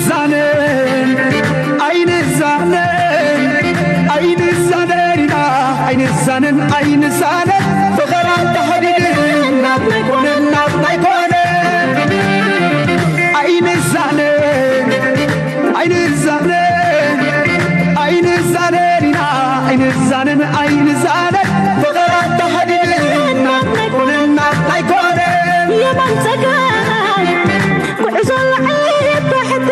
ዛነን ኣይንዛነን ኣይንዛነን ኢና ኣይንዛነን ኣይንዛነን ፍቕራ ተሓዲድን ናብ ናይ ኮነን ናብ ናይ ኮነን ኣይንዛነን ኣይንዛነን ኣይንዛነን ኢና ኣይንዛነን ኣይንዛነን ፍቕራ ተሓዲድን ናብ ናይ ኮነን ናብ ናይ ኮነን የማን ጸጋም ጉዕዞ ላዕሊ ታሕቲ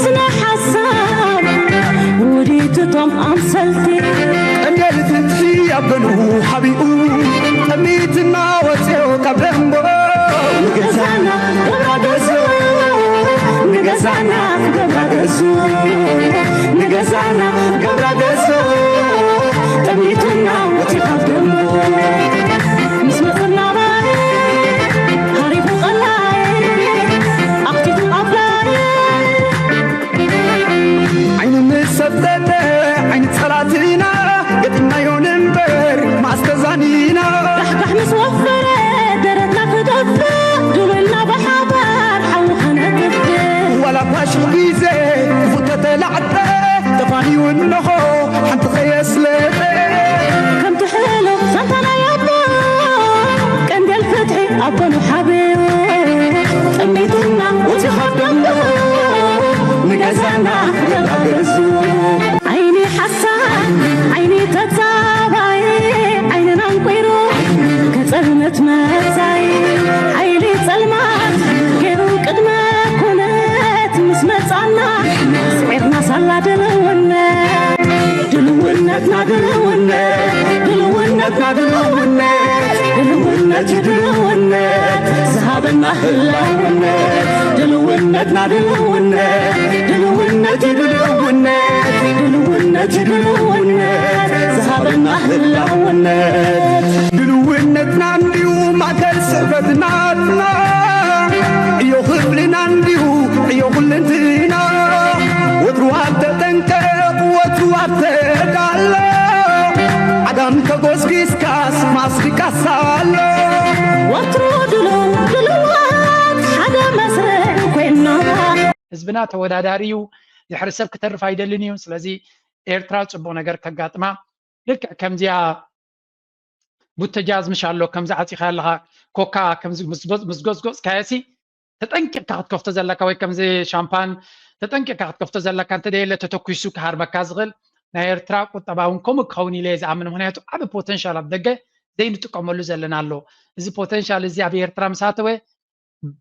ስነ ሓሳብ ውዲት እቶም ኣምሰልቲ ቀንዴል ፍትሒ ኣብ ገኑ ሓቢኡ ጠሚትና ወፅዮ ካብ ደንቦ ንገዛና ገብራ ገዙ ንገዛና ገብራ ገዙ ንገዛና ገብራ ገዙ ጠሚትና ወፅዮ ካብ ደንቦ ምስ መፅና ሃሪፉ ቀላይ ኣኽቲቱ ኣፍላይ ዓይኑ ምስ ሰብተተ ዓይኒ ጸላትና ገጢምናዮ ንንበር ማስተዛኒና ዳሕዳሕ ምስ ወፈረ ደረትና ክደፍእ ድብልና ብሓባር ሓዊ ከነጥፍእ ዋላ ፋሽል ግዜ ክፉተተ ላዕጠ ተፋንዩ እንሆ ሓንቲ ከየስለጠ ከምቲ ሕሉፍ ዛንታ ናይ ኣቦ ቀንዴል ፍትሒ ኣቦ ንሓብዮ ጠሚትና እቲ ካብ ደንቡ ንገዛና ገዛ ገዙ ዓይኒ ሓሳድ ዓይኒ ተጻባይ ዓይንና እንቁይሩ ከጸልመት መጻይ ሓይሊ ጸልማት ገይሩ ቅድመ ኩነት ምስ መጻና ስዒርና ሳላ ድልውነት ድልውነትና ድልውነት ድልውነትና ድልውነት ድልውነት እዩ ድልውነት ዝሃበና ህላውነት ድልውነትና ድልውነት ድልውነት እዩ ድልውነት ድልውነት እዩ ድልውነት ዝሃበና ህላውነት ድልውነትና እንዲዩ ማእከል ስዕበትናትና ዕዮ ክፍልና እንዲዩ ዕዮ ኩልንትና ወትሩ ኣብ ተጠንቀቕ ወትሩ ኣብ ተዳሎ ዓጋም ተጎስጊስካስ ማስቲካስ ኣሎ ወትሩ ድሉ ድልዋት ሓደ መስርዕ ኮይና ህዝብና ተወዳዳሪ እዩ። ድሕሪ ሰብ ክተርፍ ኣይደልን እዩ። ስለዚ ኤርትራ ጽቡቕ ነገር ከጋጥማ ልክዕ ከምዚኣ ቡተጃዝ ምሽ ኣሎ ከምዚ ዓጺኻ ኣለኻ ኮካ ከምዚ ምስ ጎዝጎዝካዮ ሲ ተጠንቂቕካ ክትከፍቶ ዘለካ ወይ ከምዚ ሻምፓን ተጠንቂቕካ ክትከፍቶ ዘለካ እንተ ደየለ ተተኩሱ ክሃርመካ ዝኽእል ናይ ኤርትራ ቁጠባ እውን ከምኡ ክኸውን ኢለ እየ ዝኣምን። ምክንያቱ ዓቢ ፖተንሻል ኣብ ደገ ዘይንጥቀመሉ ዘለና ኣሎ። እዚ ፖተንሻል እዚ ኣብ ኤርትራ ምስ ኣተወ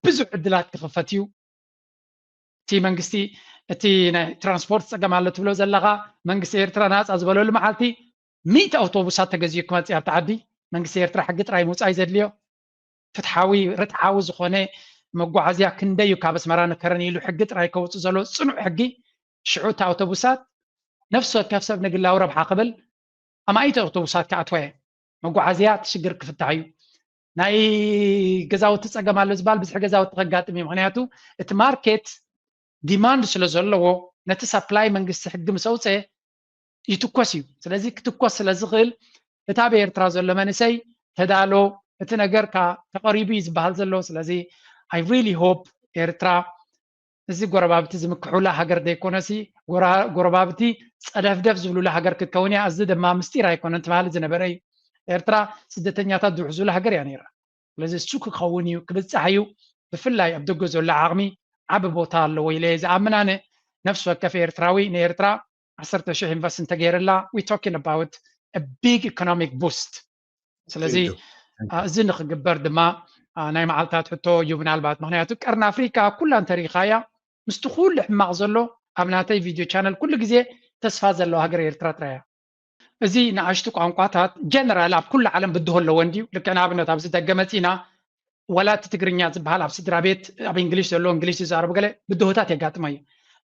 ብዙሕ ዕድላት ክኽፈት እዩ። እቲ መንግስቲ እቲ ናይ ትራንስፖርት ፀገም ኣሎ ትብሎ ዘለኻ መንግስቲ ኤርትራ ናፃ ዝበለሉ መዓልቲ ሚእቲ ኣውቶቡሳት ተገዚኡ ክመፅእ ኣብቲ ዓዲ መንግስቲ ኤርትራ ሕጊ ጥራይ ምውፃእ እዩ ዘድልዮ። ፍትሓዊ ርትዓዊ ዝኾነ መጓዓዝያ ክንደይ እዩ ካብ ኣስመራ ንከረን ኢሉ ሕጊ ጥራይ ከውፅእ ዘሎ ፅኑዕ ሕጊ ሽዑ እቲ ኣውቶቡሳት ነፍሲ ወከፍ ሰብ ንግላዊ ረብሓ ክብል ኣማኢት ኣውቶቡሳት ክኣትዋ እየ። መጓዓዝያ እቲ ሽግር ክፍታሕ እዩ። ናይ ገዛውቲ ፀገም ኣሎ ዝበሃል ብዝሒ ገዛውቲ ከጋጥም እዩ። ምክንያቱ እቲ ማርኬት ዲማንድ ስለ ዘለዎ ነቲ ሳፕላይ መንግስቲ ሕጊ ምስ ኣውፀ ይትኮስ እዩ። ስለዚ ክትኮስ ስለ ዝኽእል እቲ ኣብ ኤርትራ ዘሎ መንእሰይ ተዳሎ፣ እቲ ነገር ተቐሪቡ እዩ ዝበሃል ዘሎ። ስለዚ I really hope ኤርትራ እዚ ጎረባብቲ ዝምክሑላ ሃገር ዘይኮነሲ ጎረባብቲ ፀደፍደፍ ዝብሉላ ሃገር ክትከውን እያ። እዚ ድማ ምስጢር ኣይኮነን ትበሃል ዝነበረ እዩ። ኤርትራ ስደተኛታት ዝውሕዙላ ሃገር እያ ነይራ። ስለዚ እሱ ክኸውን እዩ፣ ክብፃሕ እዩ። ብፍላይ ኣብ ደገ ዘሎ ዓቕሚ ዓቢ ቦታ ኣለዎ ኢለ እየ ዝኣምን ኣነ። ነፍሲ ወከፍ ኤርትራዊ ንኤርትራ ዓሰርተ ሽሕ ኢንቨስት እንተገይርላ we talking about big economic boost። ስለዚ እዚ ንክግበር ድማ ናይ መዓልታት ሕቶ እዩ ምናልባት ምክንያቱ ቀርኒ ኣፍሪካ ኩላ እንተሪኢኻያ ምስቲ ኩሉ ሕማቕ ዘሎ ኣብ ናተይ ቪድዮ ቻነል ኩሉ ግዜ ተስፋ ዘለዋ ሃገር ኤርትራ ጥራያ እዚ ንኣሽቱ ቋንቋታት ጀነራል ኣብ ኩሉ ዓለም ብድሆ ኣለዎ እንድዩ ልክዕ ንኣብነት ኣብዚ ደገ መፂና ዋላ እቲ ትግርኛ ዝበሃል ኣብ ስድራ ቤት ኣብ እንግሊሽ ዘሎ እንግሊሽ ዝዛረቡ ገለ ብድሆታት የጋጥሞ እዩ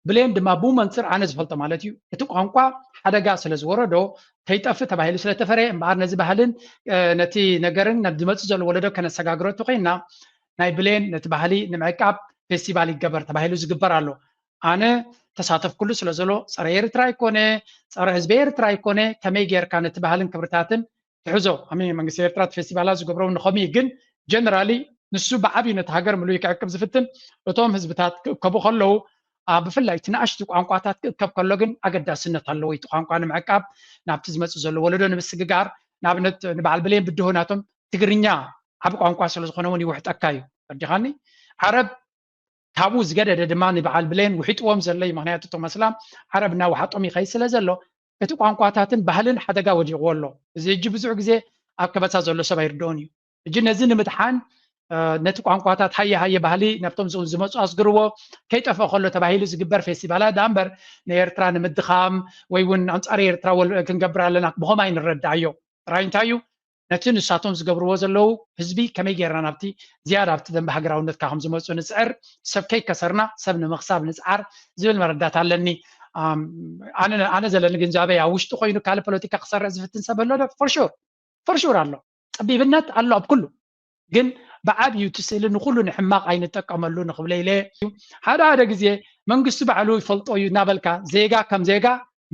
ብሌን ድማ ብኡ መንፅር ኣነ ዝፈልጦ ማለት እዩ እቲ ቋንቋ ሓደጋ ስለ ዝወረዶ ከይጠፍእ ተባሂሉ ስለተፈረየ እምበኣር ነዚ ባህልን ነቲ ነገርን ናብ ዝመፅእ ዘሎ ወለዶ ከነሰጋግሮ እንተኮይንና ናይ ብሌን ነቲ ባህሊ ንምዕቃብ ፌስቲቫል ይገበር ተባሂሉ ዝግበር ኣሎ ኣነ ተሳተፍኩሉ ስለ ዘሎ ፀረ ኤርትራ ኣይኮነ ፀረ ህዝቢ ኤርትራ ኣይኮነ ከመይ ጌርካ ነቲ ባህልን ክብርታትን ትሕዞ ኣሚ መንግስቲ ኤርትራ እቲ ፌስቲቫላት ዝገብሮ ንኸምኡ ግን ጀነራሊ ንሱ ብዓብዩ ነቲ ሃገር ምሉይ ክዕቅብ ዝፍትን እቶም ህዝብታት ክእከቡ ከለዉ ብፍላይ እቲ ንኣሽቱ ቋንቋታት ክእከብ ከሎ ግን ኣገዳስነት ኣለዎ። እቲ ቋንቋ ንምዕቃብ፣ ናብቲ ዝመፅእ ዘሎ ወለዶ ንምስግጋር፣ ንኣብነት ንበዓል ብሌን ብድሆ ናቶም ትግርኛ ዓቢ ቋንቋ ስለ ዝኾነ እውን ይውሕጠካ እዩ። ተረዲኻኒ? ዓረብ ካብኡ ዝገደደ ድማ ንበዓል ብሌን ውሒጥዎም ዘሎ እዩ። ምክንያቱ እቶም ኣስላም ዓረብ እናወሓጦም ይኸይድ ስለ ዘሎ፣ እቲ ቋንቋታትን ባህልን ሓደጋ ወዲቕዎ ኣሎ። እዚ ሕጂ ብዙሕ ግዜ ኣብ ከበሳ ዘሎ ሰብ ኣይርድኦን እዩ። ሕጂ ነዚ ንምድሓን ነቲ ቋንቋታት ሃየ ሃየ ባህሊ ናብቶም ዝመፁ ኣስግርዎ፣ ከይጠፍእ ከሎ ተባሂሉ ዝግበር ፌስቲቫላት ዳ እምበር፣ ንኤርትራ ንምድኻም ወይ እውን ኣንፃር ኤርትራ ክንገብር ኣለና ብኸም ኣይንረዳእዮ። ጥራይ እንታይ እዩ፣ ነቲ ንሳቶም ዝገብርዎ ዘለዉ ህዝቢ ከመይ ጌርና ናብቲ ዝያዳ ኣብቲ ደንበ ሃገራውነትካ ከም ዝመፁ ንፅዕር፣ ሰብ ከይከሰርና ሰብ ንምኽሳብ ንፅዓር ዝብል መረዳት ኣለኒ። ኣነ ዘለኒ ግንዛበ ኣብ ውሽጢ ኮይኑ ካልእ ፖለቲካ ክሰርሕ ዝፍትን ሰብ ኣሎ ዶ? ፎርሹር ፎርሹር ኣሎ። ፀቢብነት ኣሎ ኣብ ኩሉ። ግን ብዓብዩ እቲ ስእሊ ንኩሉ ንሕማቕ ኣይንጠቀመሉ ንክብለ ኢለ። ሓደ ሓደ ግዜ መንግስቲ ባዕሉ ይፈልጦ እዩ እናበልካ ዜጋ ከም ዜጋ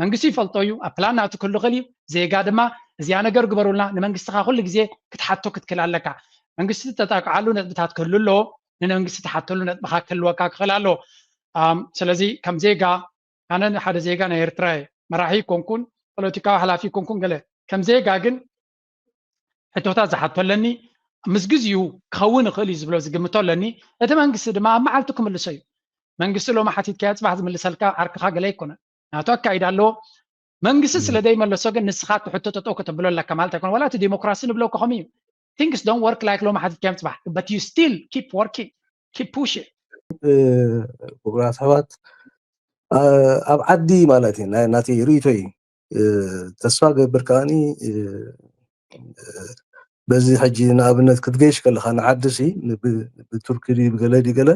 መንግስቲ ይፈልጦ እዩ፣ ኣብ ፕላን ናቱ ክህሉ ይኽእል እዩ። ዜጋ ድማ እዚኣ ነገር ግበሩልና፣ ንመንግስትኻ ኩሉ ግዜ ክትሓቶ ክትክእል ኣለካ። መንግስቲ ተጠቃዓሉ ነጥብታት ክህሉ ኣለዎ፣ ንመንግስቲ ትሓተሉ ነጥብኻ ክህልወካ ክኽእል ኣለዎ። ስለዚ ከም ዜጋ ኣነ ሓደ ዜጋ ናይ ኤርትራ እየ፣ መራሒ ይኮንኩን ፖለቲካዊ ሓላፊ ይኮንኩን ገለ፣ ከም ዜጋ ግን ሕቶታት ዝሓቶ ኣለኒ። ምስ ግዜኡ ክኸውን ይኽእል እዩ ዝብሎ ዝግምቶ ኣለኒ። እቲ መንግስቲ ድማ ኣብ መዓልቱ ክምልሶ እዩ። መንግስቲ ሎሚ ሓቲትካዮ ፅባሕ ዝምልሰልካ ዓርክኻ ገለ ኣይኮነን። ናቱ ኣካይዳ ኣለዎ። መንግስቲ ስለ ዘይመለሶ ግን ንስኻ እቲ ሕቶ ጠጠው ከተብሎ ኣለካ ማለት ኣይኮነ። ዋላ እቲ ዲሞክራሲ ንብሎ እኮ ከምኡ እዩ። Things don't work like ሎሚ ሓቲትካዮም ፅባሕ፣ but you still keep working, keep pushing። ክቡራት ኣሕዋት፣ ኣብ ዓዲ ማለት እዩ፣ ናተይ ርእይቶ እዩ። ተስፋ ገብር ከዓኒ በዚ ሕጂ ንኣብነት ክትገይሽ ከለኻ ንዓዲ ሲ ብቱርኪ ድዩ ብገለ ድዩ ገለ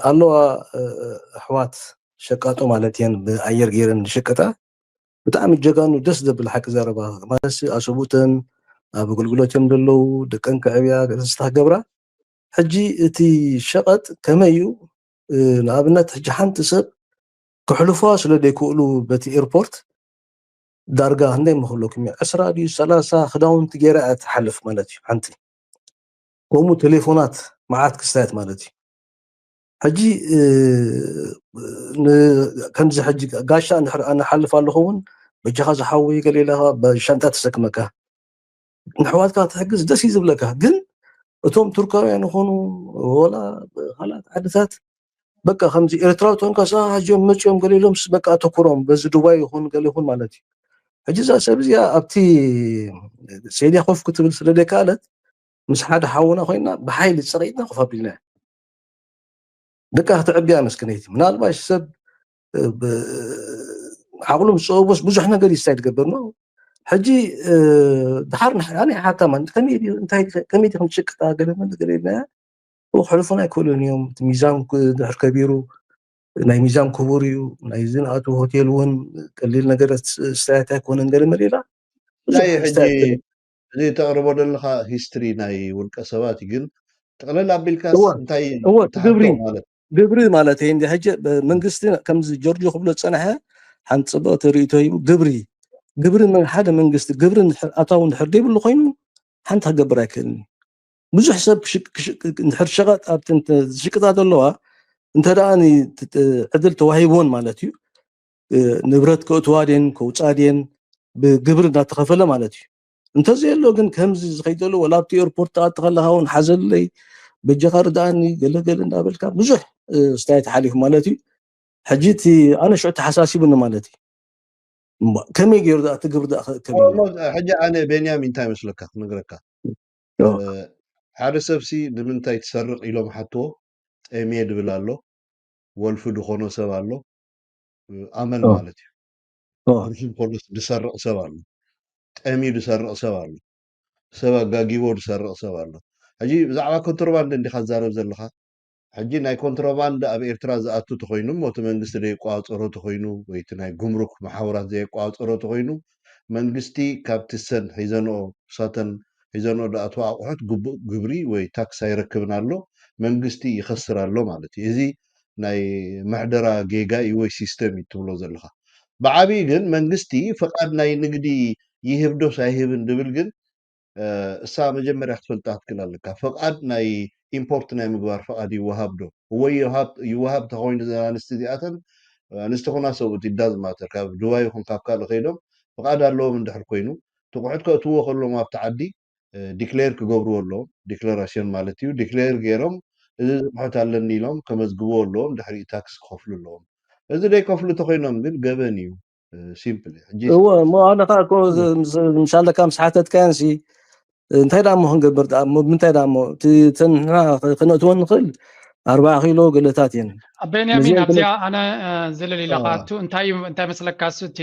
ኣለዋ ኣሕዋት ሸቃጦ ማለት እየን ብኣየር ገይረን ዝሸቅጣ ብጣዕሚ ጀጋኑ ደስ ዘብል ሓቂ ዘረባ ማለት ኣሰቡተን ኣብ ኣገልግሎት እዮም ዘለዉ ደቀን ከዕብያ ተስታ ክገብራ ሕጂ እቲ ሸቐጥ ከመይ እዩ ንኣብነት ሕጂ ሓንቲ ሰብ ክሕልፎ ስለ ዘይክእሉ በቲ ኤርፖርት ዳርጋ ክንደይ መክለኩም እዩ ዕስራ ድዩ ሰላሳ ክዳውንቲ ገይራ እያ ትሓልፍ ማለት እዩ ሓንቲ ከምኡ ቴሌፎናት መዓት ክስታያት ማለት እዩ ሕጂ ከምዚ ሕጂ ጋሻ እንድሕር ኣነ ሓልፍ ኣለኹ እውን በጃኻ ዝሓወይ ገለ ኢለኻ ሻንጣ ተሰክመካ ንሕዋትካ ትሕግዝ ደስ እዩ ዝብለካ ግን እቶም ቱርካውያን ይኾኑ ወላ ካልኣት ዓድታት በቃ ከምዚ ኤርትራዊ ተንከሳ ኣዝዮም መፅኦም ገለ ኢሎም በቃ ኣተኩሮም በዚ ዱባይ ይኹን ገለ ይኹን ማለት እዩ ሕጂ እዛ ሰብ እዚኣ ኣብቲ ሴድያ ኮፍ ክትብል ስለ ደይከኣለት ምስ ሓደ ሓውና ኮይና ብሓይሊ ፀቂጥና ኮፍ ኣቢልና ደቃ ክትዕብያ መስክነይቲ ምናልባሽ ሰብ ዓቕሉ ምስ ፀበቦስ ብዙሕ ነገር ይስታይ ትገብር ነው ሕጂ ድሓር ኣነ ሓካማ ከመይ ዲኹም ትሽቅጣ ገለ ገለ ኢልና ክሕልፉን ኣይክእሉን እዮም። እቲ ሚዛን ድሕር ከቢሩ ናይ ሚዛን ክቡር እዩ። ናይ ዝንኣቱ ሆቴል እውን ቀሊል ነገር ስታያት ኣይኮነን ገለ መሊላ ናይ ሕጂ እዚ ተቕርቦ ዘለኻ ሂስትሪ ናይ ውልቀ ሰባት እዩ ግን ጥቕልል ኣቢልካ እንታይ ግብሪ ማለት ግብሪ ማለት እ ሕጂ መንግስቲ ከምዚ ጆርጆ ክብሎ ዝፀንሐ ሓንቲ ፅብቕቲ ርእቶ እዩ ግብሪ ግብሪ ሓደ መንግስቲ ግብሪ ኣታዊ እንድሕር ዘይብሉ ኮይኑ ሓንቲ ክገብር ኣይክእልን ብዙሕ ሰብ እንድሕር ሸቐጥ ኣብቲ ዝሽቅጣ ዘለዋ እንተ ደኣ ዕድል ተዋሂብዎን ማለት እዩ ንብረት ከእትዋ ድን ከውፃ ድን ብግብሪ እናተኸፈለ ማለት እዩ እንተዘየሎ ግን ከምዚ ዝኸይድ ዘሎ ወላ ኣብቲ ኤርፖርት ተኣቲ ከለካ እውን ሓዘለይ በጃኻ ርድኣኒ ገለገለ እንዳበልካ ብዙሕ ስታይ ተሓሊፉ ማለት እዩ ሕጂ እቲ ኣነ ሽዑ ተሓሳሲቡኒ ማለት እዩ ከመይ ገይሩ ዳኣ እቲ ግብሪ ዳኣ ክእከብ ሕጂ ኣነ ቤንያሚን እንታይ መስለካ ክነግረካ ሓደ ሰብሲ ንምንታይ ትሰርቕ ኢሎም ሓትዎ ጠምየ ድብል ኣሎ ወልፊ ድኾኖ ሰብ ኣሎ ኣመል ማለት እዩ ርሱም ኮሎስ ድሰርቕ ሰብ ኣሎ ጠምዩ ድሰርቕ ሰብ ኣሎ ሰብ ኣጋጊቦ ድሰርቕ ሰብ ኣሎ ሕጂ ብዛዕባ ኮንትሮባንድ እንዲኻ ትዛረብ ዘለኻ ሕጂ ናይ ኮንትሮባንድ ኣብ ኤርትራ ዝኣቱ ተኾይኑ እሞ እቲ መንግስቲ ዘየቋፀሮ ተኾይኑ ወይ እቲ ናይ ጉምሩክ መሓውራት ዘየቋፀሮ ተኾይኑ መንግስቲ ካብቲ ሰን ሒዘንኦ ሳተን ሒዘንኦ ዝኣትዋ ኣቑሑት ግቡእ ግብሪ ወይ ታክስ ኣይረክብን ኣሎ መንግስቲ ይኸስር ኣሎ ማለት እዩ እዚ ናይ ምሕደራ ጌጋ እዩ ወይ ሲስተም እዩ ትብሎ ዘለኻ ብዓብዪ ግን መንግስቲ ፍቓድ ናይ ንግዲ ይህብ ዶስ ኣይህብን ድብል ግን እሳ መጀመርያ ክትፈልጣ ክትክእል ኣለካ ፍቓድ ናይ ኢምፖርት ናይ ምግባር ፍቓድ ይወሃብ ዶ ወይ ይወሃብ ተኮይኑ ኣንስቲ እዚኣተን ኣንስቲ ኮና ሰብኡት ይዳዝ ማተር ካብ ዱባይ ይኹን ካብ ካልእ ከይዶም ፍቓድ ኣለዎም እንድሕር ኮይኑ ትቑሑት ከእትዎ ከለዎም ኣብቲ ዓዲ ዲክሌር ክገብርዎ ኣለዎም። ዲክለራሽን ማለት እዩ። ዲክሌር ገይሮም እዚ ዝቑሑት ኣለኒ ኢሎም ከመዝግብዎ ኣለዎም። ድሕሪኡ ታክስ ክኸፍሉ ኣለዎም። እዚ ደይከፍሉ ተኮይኖም ግን ገበን እዩ። ሲምፕል ሕጂ እወ እሞ ኣነ ከዓ እኮ ምስ ኣለካ ምስ ሓተትካያን ሲ እንታይ ደኣ እሞ ክንገብር ደኣ እሞ ምንታይ ደኣ እሞ እቲ ተን ንሕና ከነእትወን ንኽእል ኣርባዓ ኪሎ ገለታት እየን። ቤንያሚን ኣብዚኣ ኣነ ዝልል ኢለ ክኣቱ እንታይ እዩ እንታይ መስለካ እሱ እቲ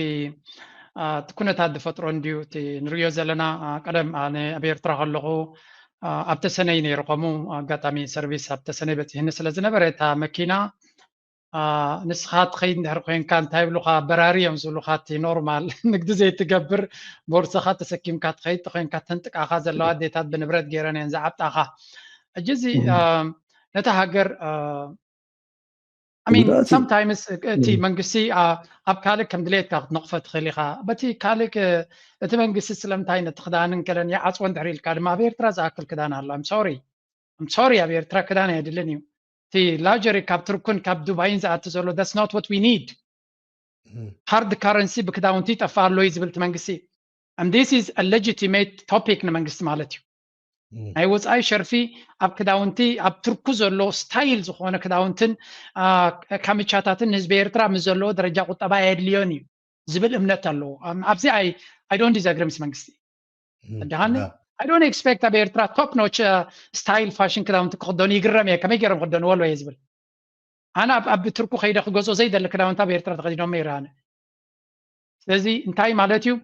እቲ ኩነታት ዝፈጥሮ እንድዩ እቲ ንርእዮ ዘለና ቀደም ኣነ ኣብ ኤርትራ ከለኹ ኣብ ተሰነይ ነይሩ ከምኡ ኣጋጣሚ ሰርቪስ ኣብ ተሰነይ በፂህኒ ስለ ዝነበረ እታ መኪና ንስኻ ትኸይድ እንድሕር ኮይንካ እንታይ ይብሉኻ በራሪ እዮም ዝብሉኻ እቲ ኖርማል ንግዲ ዘይትገብር ቦርሳኻ ተሰኪምካ ትኸይድ ተኮይንካ ተንጥቃኻ ዘለዋ ኣዴታት ብንብረት ገይረን እየን ዝዓብጣኻ ሕጂ እዚ ነታ ሃገር I mean sometimes እቲ መንግስቲ ኣብ ካልእ ከም ድሌትካ ክትነቕፎ ትኽእል ኢኻ በቲ ካልእ እቲ መንግስቲ ስለምንታይ ነቲ ክዳንን ገለን ይዓፅዎ እንድሕር ኢልካ ድማ ኣብ ኤርትራ ዝኣክል ክዳን ኣሎ I'm sorry I'm sorry ኣብ ኤርትራ ክዳን ኣየድልን እዩ እቲ ላጀሪ ካብ ቱርኩን ካብ ዱባይን ዝኣቲ ዘሎ that's not what we need hard currency ብክዳውንቲ ይጠፍእ ኣሎ እዩ ዝብል እቲ መንግስቲ and this is a legitimate topic ንመንግስቲ ማለት እዩ ናይ ወፃኢ ሸርፊ ኣብ ክዳውንቲ ኣብ ቱርኩ ዘሎ ስታይል ዝኾነ ክዳውንትን ካምቻታትን ንህዝቢ ኤርትራ ምስ ዘለዎ ደረጃ ቁጠባ ኣየድልዮን እዩ ዝብል እምነት ኣለዎ ኣብዚ I don't disagree ምስ መንግስቲ ድሃኒ I don't expect ኣብ ኤርትራ top notch style fashion ክዳውንቲ ክኽደኑ ይግረም እየ ከመይ ገይሮም ክደንዎ ኣለዎ እየ ዝብል ኣነ ኣብ ኣብ ቱርኩ ከይደ ክገዝኦ ዘይደሊ ክዳውንቲ ኣብ ኤርትራ ተኸዲኖም ይርኣነ ስለዚ እንታይ ማለት እዩ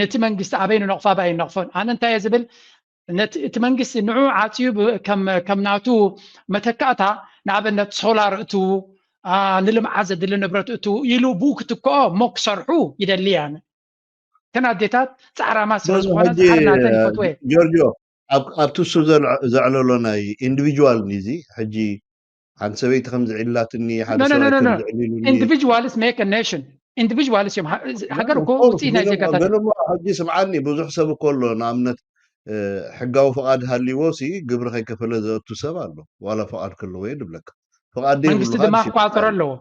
ነቲ መንግስቲ ኣበይ ንነቕፎ ኣበይ ኣይነቕፎን ኣነ እንታይ እየ ዝብል እቲ መንግስቲ ንዑ ዓፅዩ ከም ናቱ መተካእታ ንኣብነት ሶላር እትዉ ንልምዓት ዘድሊ ንብረት እትዉ ኢሉ ብኡ ክትክኦ እሞ ክሰርሑ ይደሊ ኣነ እተን ኣዴታት ፃዕራማ ስለ ዝኾና ፃዕሪ ናተን ይፈትወ ጆርጆ ኣብቲ እሱ ዘዕለሎ ናይ ኢንዲቪጁዋል እዚ ሕጂ ሓንቲ ሰበይቲ ከም ዝዕላትኒ ሓደ ሰብኣይ ከም ዝዕሊሉኒ individuals make a nation individuals እዮም ሃገር እኮ ውፅኢ ናይ ዜጋታት ሕጂ ስምዓኒ ብዙሕ ሰብ እኮ ኣሎ ንኣብነት ሕጋዊ ፍቓድ ሃሊዎ ሲ ግብሪ ከይከፈለ ዘእቱ ሰብ ኣሎ ዋላ ፍቓድ ከለዎ እየ ድብለካ ፍቓድ መንግስቲ ድማ ክቋፀሮ ኣለዎ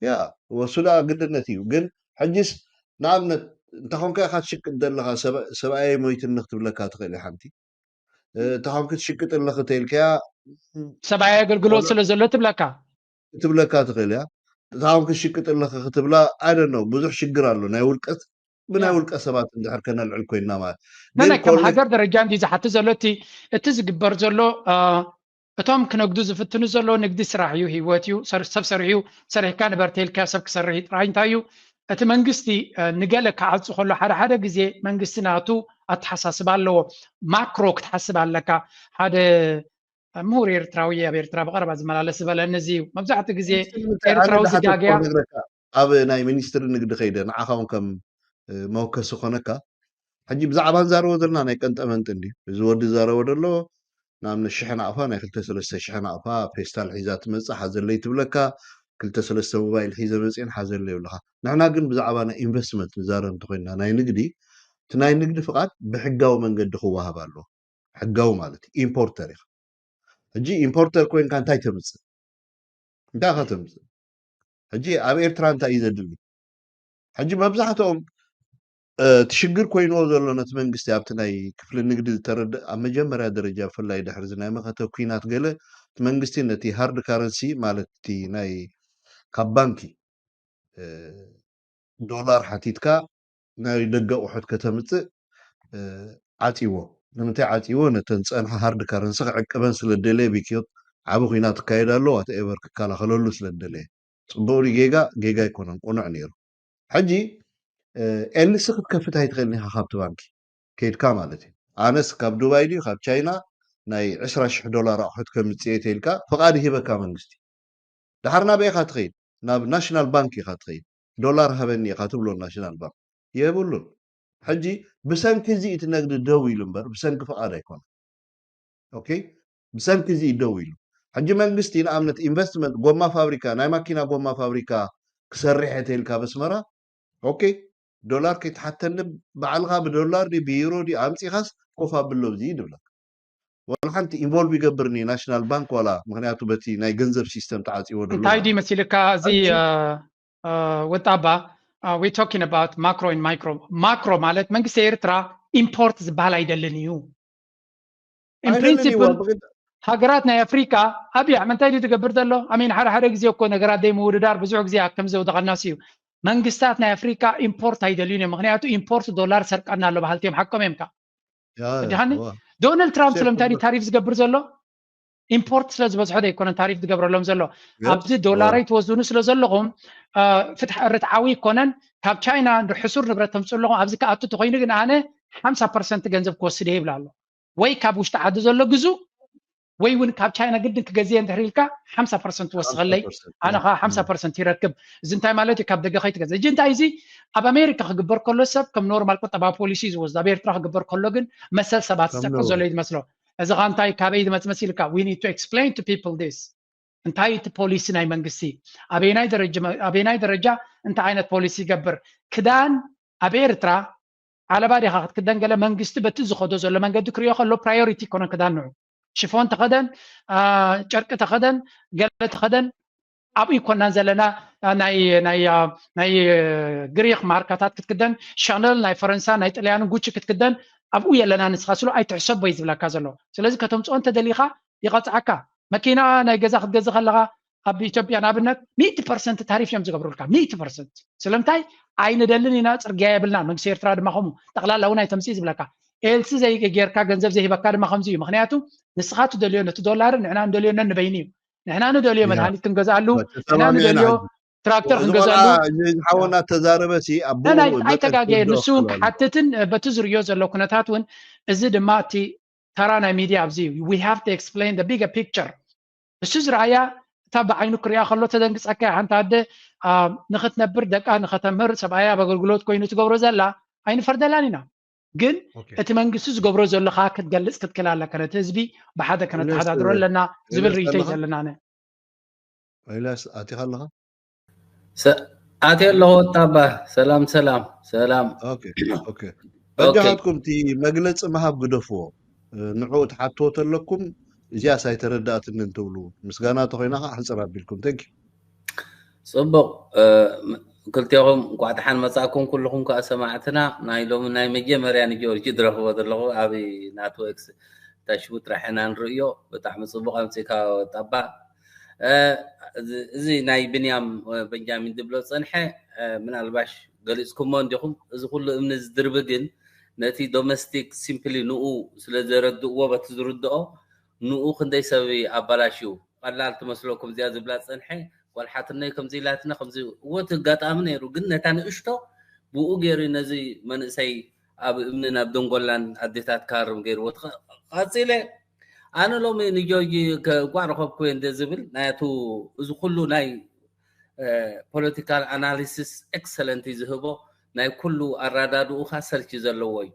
ያ ወሱ ደኣ ግድነት እዩ ግን ሕጂስ ንኣብነት እንተኾንካ ኢኻ ትሽቅጥ ዘለኻ ሰብኣየ ሞይትኒ ክትብለካ ትኽእል እያ ሓንቲ እታ ከም ክትሽቅጥ ኣለኺ ተኢልካያ ሰብኣይ ኣገልግሎት ስለ ዘሎ ትብለካ ክትብለካ ትኽእል እያ እታ ከም ክትሽቅጥ ኣለኺ ክትብላ ኣይ ዶንት ኖ ብዙሕ ሽግር ኣሎ ናይ ውልቀት ብናይ ውልቀ ሰባት እንድሕር ከነልዕል ኮይንና ማለት ናይ ከም ሃገር ደረጃ እንዲ ዝሓቲ ዘሎ እቲ እቲ ዝግበር ዘሎ እቶም ክነግዱ ዝፍትኑ ዘሎ ንግዲ ስራሕ እዩ ህይወት እዩ ሰብ ሰሪሑ ሰሪሕካ ንበርተልካ ሰብ ክሰርሕ ጥራይ እንታይ እዩ እቲ መንግስቲ ንገለ ክዓፁ ከሎ ሓደ ሓደ ግዜ መንግስቲ ናቱ ኣተሓሳስባ ኣለዎ ማክሮ ክትሓስብ ኣለካ ሓደ ምሁር ኤርትራዊ ኣብ ኤርትራ ብቀረባ ዝመላለስ ዝበለኒ እዚ እዩ መብዛሕትኡ ግዜ ኤርትራዊ ዝጋግያ ኣብ ናይ ሚኒስትሪ ንግዲ ከይደ ንዓኻ እውን ከም መወከሲ ኮነካ ሕጂ ብዛዕባ ንዛረቦ ዘለና ናይ ቀንጠመንጢ እንዲ እዚ ወዲ ዝዛረቦ ዘሎ ንኣብነት ሽሕ ናቕፋ ናይ ክልተ ሰለስተ ሽሕ ናቕፋ ፌስታል ሒዛ ትመፅእ ሓዘለይ ትብለካ ክልተ ሰለስተ ሞባይል ሒዘ መፅእን ሓዘለይ ይብለካ ንሕና ግን ብዛዕባ ናይ ኢንቨስትመንት ንዛረብ እንተኮይንና ናይ ንግዲ እቲ ናይ ንግዲ ፍቓድ ብሕጋዊ መንገዲ ክወሃብ ኣለዎ ሕጋዊ ማለት እዩ ኢምፖርተር ኢኻ ሕጂ ኢምፖርተር ኮይንካ እንታይ ተምፅእ እንታይ ኢኻ ተምፅእ ሕጂ ኣብ ኤርትራ እንታይ እዩ ዘድሊ ሕጂ መብዛሕትኦም እቲ ሽግር ኮይንዎ ዘሎ ነቲ መንግስቲ ኣብቲ ናይ ክፍሊ ንግዲ ዝተረድእ ኣብ መጀመርያ ደረጃ ብፍላይ ድሕሪ እዚ ናይ መኸተ ኩናት ገለ እቲ መንግስቲ ነቲ ሃርድ ካረንሲ ማለት እቲ ናይ ካብ ባንኪ ዶላር ሓቲትካ ናይ ደገ ኣቑሑት ከተምፅእ ዓፂዎ ንምንታይ ዓፂዎ ነተን ፀንሓ ሃርድ ካረንሲ ክዕቅበን ስለ ደለየ ቢክዮት ዓብ ኩናት ክካየድ ኣሎ ዋትኤቨር ክከላኸለሉ ስለ ደለየ ፅቡቕ ጌጋ ጌጋ ኣይኮነን ቁኑዕ ነይሩ ሕጂ ኤልሲ ክትከፍት ኣይትኽእልን ኢኻ ካብቲ ባንኪ ከይድካ ማለት እዩ ኣነስ ካብ ዱባይ ድዩ ካብ ቻይና ናይ ዕስራ ሽሕ ዶላር ኣቑሑት ከምፅእ እየ ተይልካ ፍቓድ ይህበካ መንግስቲ ድሓር ናበይ ኢኻ ትኸይድ ናብ ናሽናል ባንክ ኢኻ ትኸይድ ዶላር ሃበኒ ኢኻ ትብሎ ናሽናል ባንክ የብሉን ሕጂ ብሰንኪ እዚ እቲ ነግዲ ደው ኢሉ እምበር ብሰንኪ ፍቓድ ኣይኮነ ኦኬ ብሰንኪ እዚ ደው ኢሉ ሕጂ መንግስቲ ንኣብነት ኢንቨስትመንት ጎማ ፋብሪካ ናይ ማኪና ጎማ ፋብሪካ ክሰርሕ እየ ተይልካ በስመራ ኦኬ ዶላር ከይትሓተኒ ባዕልኻ ብዶላር ድዩ ብዩሮ ድዩ ኣምፂኻስ ኮፍ ኣብሎ እዚ ይድብለካ ዋላ ሓንቲ ኢንቮልቭ ይገብርኒ ናሽናል ባንክ ዋላ፣ ምክንያቱ በቲ ናይ ገንዘብ ሲስተም ተዓፂዎ ደሎ። እንታይ ድዩ መሲልካ እዚ ወጣባ? We talking about macro and micro. ማክሮ ማለት መንግስቲ ኤርትራ ኢምፖርት ዝበሃል ኣይደልን እዩ። In principle ሃገራት ናይ ኣፍሪካ ኣብያ ምንታይ ድዩ ትገብር ዘሎ? ኣሜን ሓደ ሓደ ግዜ እኮ ነገራት ደይ ምውድዳር ብዙሕ ግዜ ከምዚ ዝወደቐናስ እዩ። መንግስታት ናይ ኣፍሪካ ኢምፖርት ኣይደልዩን እዮም። ምክንያቱ ኢምፖርት ዶላር ሰርቀና ኣሎ በሃልቲ እዮም። ሓቆም እዮም። ካ ድሃኒ ዶናልድ ትራምፕ ስለምንታይ ታሪፍ ዝገብር ዘሎ? ኢምፖርት ስለ ዝበዝሖ ዶ ኣይኮነን ታሪፍ ዝገብረሎም ዘሎ? ኣብዚ ዶላረይ ትወስድኑ ስለ ዘለኹም ፍትሕ ርትዓዊ ይኮነን። ካብ ቻይና ሕሱር ንብረት ተምፅእ ኣለኹም፣ ኣብዚ ክኣቱ ተኮይኑ ግን ኣነ ሓምሳ ፐርሰንት ገንዘብ ክወስድ እየ ይብል ኣሎ። ወይ ካብ ውሽጢ ዓዲ ዘሎ ግዙ ወይ እውን ካብ ቻይና ግድን ክገዝእ እንድሕር ኢልካ ሓምሳ ፐርሰንት ወስኸለይ፣ ኣነ ከዓ ሓምሳ ፐርሰንት ይረክብ። እዚ እንታይ ማለት እዩ? ካብ ደገ ከይትገዝእ። እጂ እንታይ እዚ ኣብ ኣሜሪካ ክግበር ከሎ ሰብ ከም ኖርማል ቁጠባዊ ፖሊሲ ዝወስድ፣ ኣብ ኤርትራ ክግበር ከሎ ግን መሰል ሰባት ዝጠቅም ዘሎ እዩ ዝመስሎ። እዚ ከዓ እንታይ ካበይ ዝመፅ መሲልካ? We need to explain to people this። እንታይ እቲ ፖሊሲ ናይ መንግስቲ ኣበየናይ ደረጃ እንታይ ዓይነት ፖሊሲ ይገብር? ክዳን ኣብ ኤርትራ ዓለባ ዲኻ ክትክደን ገለ መንግስቲ በቲ ዝኸዶ ዘሎ መንገዲ ክሪኦ ከሎ ፕራዮሪቲ ይኮነን ክዳን ንዑ ሽፎን ተኸደን ጨርቂ ተኸደን ገለ ተኸደን ኣብኡ ይኮናን ዘለና። ናይ ግሪክ ማርካታት ክትክደን ሻነል ናይ ፈረንሳ ናይ ጥልያንን ጉቺ ክትክደን ኣብኡ የለና ንስኻ ስሉ ኣይትሕሰቦ እዩ ዝብለካ ዘሎ። ስለዚ ከተምፅኦ እንተደሊኻ ይቐፅዓካ። መኪና ናይ ገዛ ክትገዝእ ከለኻ ኣብ ኢትዮጵያ ንኣብነት ሚእቲ ፐርሰንት ታሪፍ እዮም ዝገብሩልካ። ሚእቲ ፐርሰንት ስለምንታይ? ኣይንደልን ኢና፣ ፅርግያ የብልና። መንግስቲ ኤርትራ ድማ ከምኡ ጠቕላላ እውን ኣይተምፅእ ዝብለካ። ኤልሲ ዘይጌርካ ገንዘብ ዘይህበካ ድማ ከምዚ እዩ። ምክንያቱ ንስኻ ትደልዮ ነቲ ዶላርን ንሕና ንደልዮ ነንበይኒ እዩ። ንሕና ንደልዮ መድሃኒት ክንገዝኣሉ ንሕና ንደልዮ ትራክተር ክንገዝኣሉ ሓወና ተዛረበ ኣይተጋገየ። ንሱ ክሓትትን በቲ ዝርዮ ዘሎ ኩነታት እውን እዚ ድማ እቲ ተራ ናይ ሚድያ ኣብዚ እዩ። We have to explain the bigger picture። እሱ ዝረኣያ እታ ብዓይኑ ክሪኣ ከሎ ተደንግፀካ እያ። ሓንቲ ኣደ ንክትነብር ደቃ ንከተምህር ሰብኣያ ኣብ ኣገልግሎት ኮይኑ ትገብሮ ዘላ ኣይንፈርደላን ኢና። ግን እቲ መንግስቲ ዝገብሮ ዘሎ ከዓ ክትገልፅ ክትክእል ኣለካ። ነቲ ህዝቢ ብሓደ ከነተሓዳድሮ ኣለና ዝብል ርእይቶ እዩ ዘለና። ኤልያስ ኣቲኻ ኣለኻ? ኣትየ ኣለኹ ወጣባ። ሰላም ሰላም ሰላም። በጃኻትኩም እቲ መግለፂ ምሃብ ግደፍዎ። ንዕኡ ትሓትዎ ተለኩም እዚኣስ ኣይተረዳእትንን ትብሉ ምስጋና ተኮይና ከዓ ሕፅር ኣቢልኩም። Thank you። ፅቡቅ። ክልቴኹም እንኳዕ ደሓን መፃእኩም። ኩልኹም ከዓ ሰማዕትና ናይ ሎሚ ናይ መጀመርያ ንጆርጂ ዝረኽቦ ዘለኹ ኣብ ናትወርክስ ታሽቡ ጥራሕ ኢና ንርእዮ። ብጣዕሚ ፅቡቅ ኣምፂእካ ወጣባ። እዚ ናይ ብንያም በንጃሚን ዝብሎ ፀንሐ ምናልባሽ ገሊፅኩሞ እንዲኹም። እዚ ኩሉ እምኒ ዝድርቢ ግን ነቲ ዶሜስቲክ ሲምፕሊ ንኡ ስለ ዘረድእዎ በቲ ዝርድኦ ንኡ ክንደይ ሰብ ኣባላሽዩ ቀላል ትመስለኩም እዚኣ ዝብላ ዝፀንሐ ጓልሓትነይ ከምዚ ኢላትና ከምዚ እወ እቲ ኣጋጣሚ ነይሩ ግን ነታ ንእሽቶ ብኡ ገይሩ ነዚ መንእሰይ ኣብ እምንን ኣብ ደንጎላን ኣዴታት ካርም ገይርዎ ቀፂለ ኣነ ሎሚ ንጆርጂ እንኳዕ ረኸብኩ እንደ ዝብል ናቱ እዚ ኩሉ ናይ ፖለቲካል ኣናሊሲስ ኤክሰለንት ዝህቦ ናይ ኩሉ ኣራዳድኡካ ሰርች ዘለዎ እዩ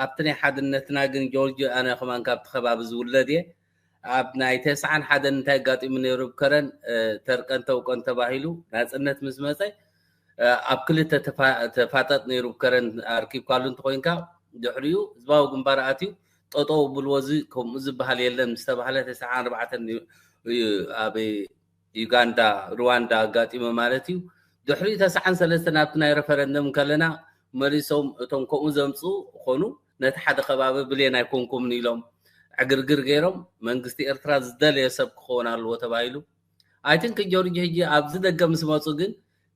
ኣብቲ ናይ ሓድነትና ግን ጆርጂ ኣነ ከማን ካብቲ ከባቢ ዝውለድ እየ ኣብ ናይ ተስዓን ሓደን እንታይ ኣጋጢሙ ነይሩ ብከረን ተርቀን ተውቀን ተባሂሉ ናፅነት ምስ መፀ ኣብ ክልተ ተፋጠጥ ነይሩ ብከረን ኣርኪብካሉ እንተኮይንካ ድሕሪኡ ህዝባዊ ግንባር ኣትዩ ጠጠው ብልዎ እዚ ከምኡ ዝበሃል የለን ምስ ተባህለ ተስዓን ኣርባዕተን ኣብ ዩጋንዳ ሩዋንዳ ኣጋጢሙ ማለት እዩ ድሕሪኡ ተስዓን ሰለስተን ኣብቲ ናይ ረፈረንደም ከለና መሊሶም እቶም ከምኡ ዘምፅኡ ኮኑ ነቲ ሓደ ከባቢ ብሌን ኣይኮንኩምን ኢሎም ዕግርግር ገይሮም መንግስቲ ኤርትራ ዝደለየ ሰብ ክኸውን ኣለዎ ተባሂሉ ኣይትንክ ጆርጅ ሕጂ ኣብዚ ደገ ምስ መፁ ግን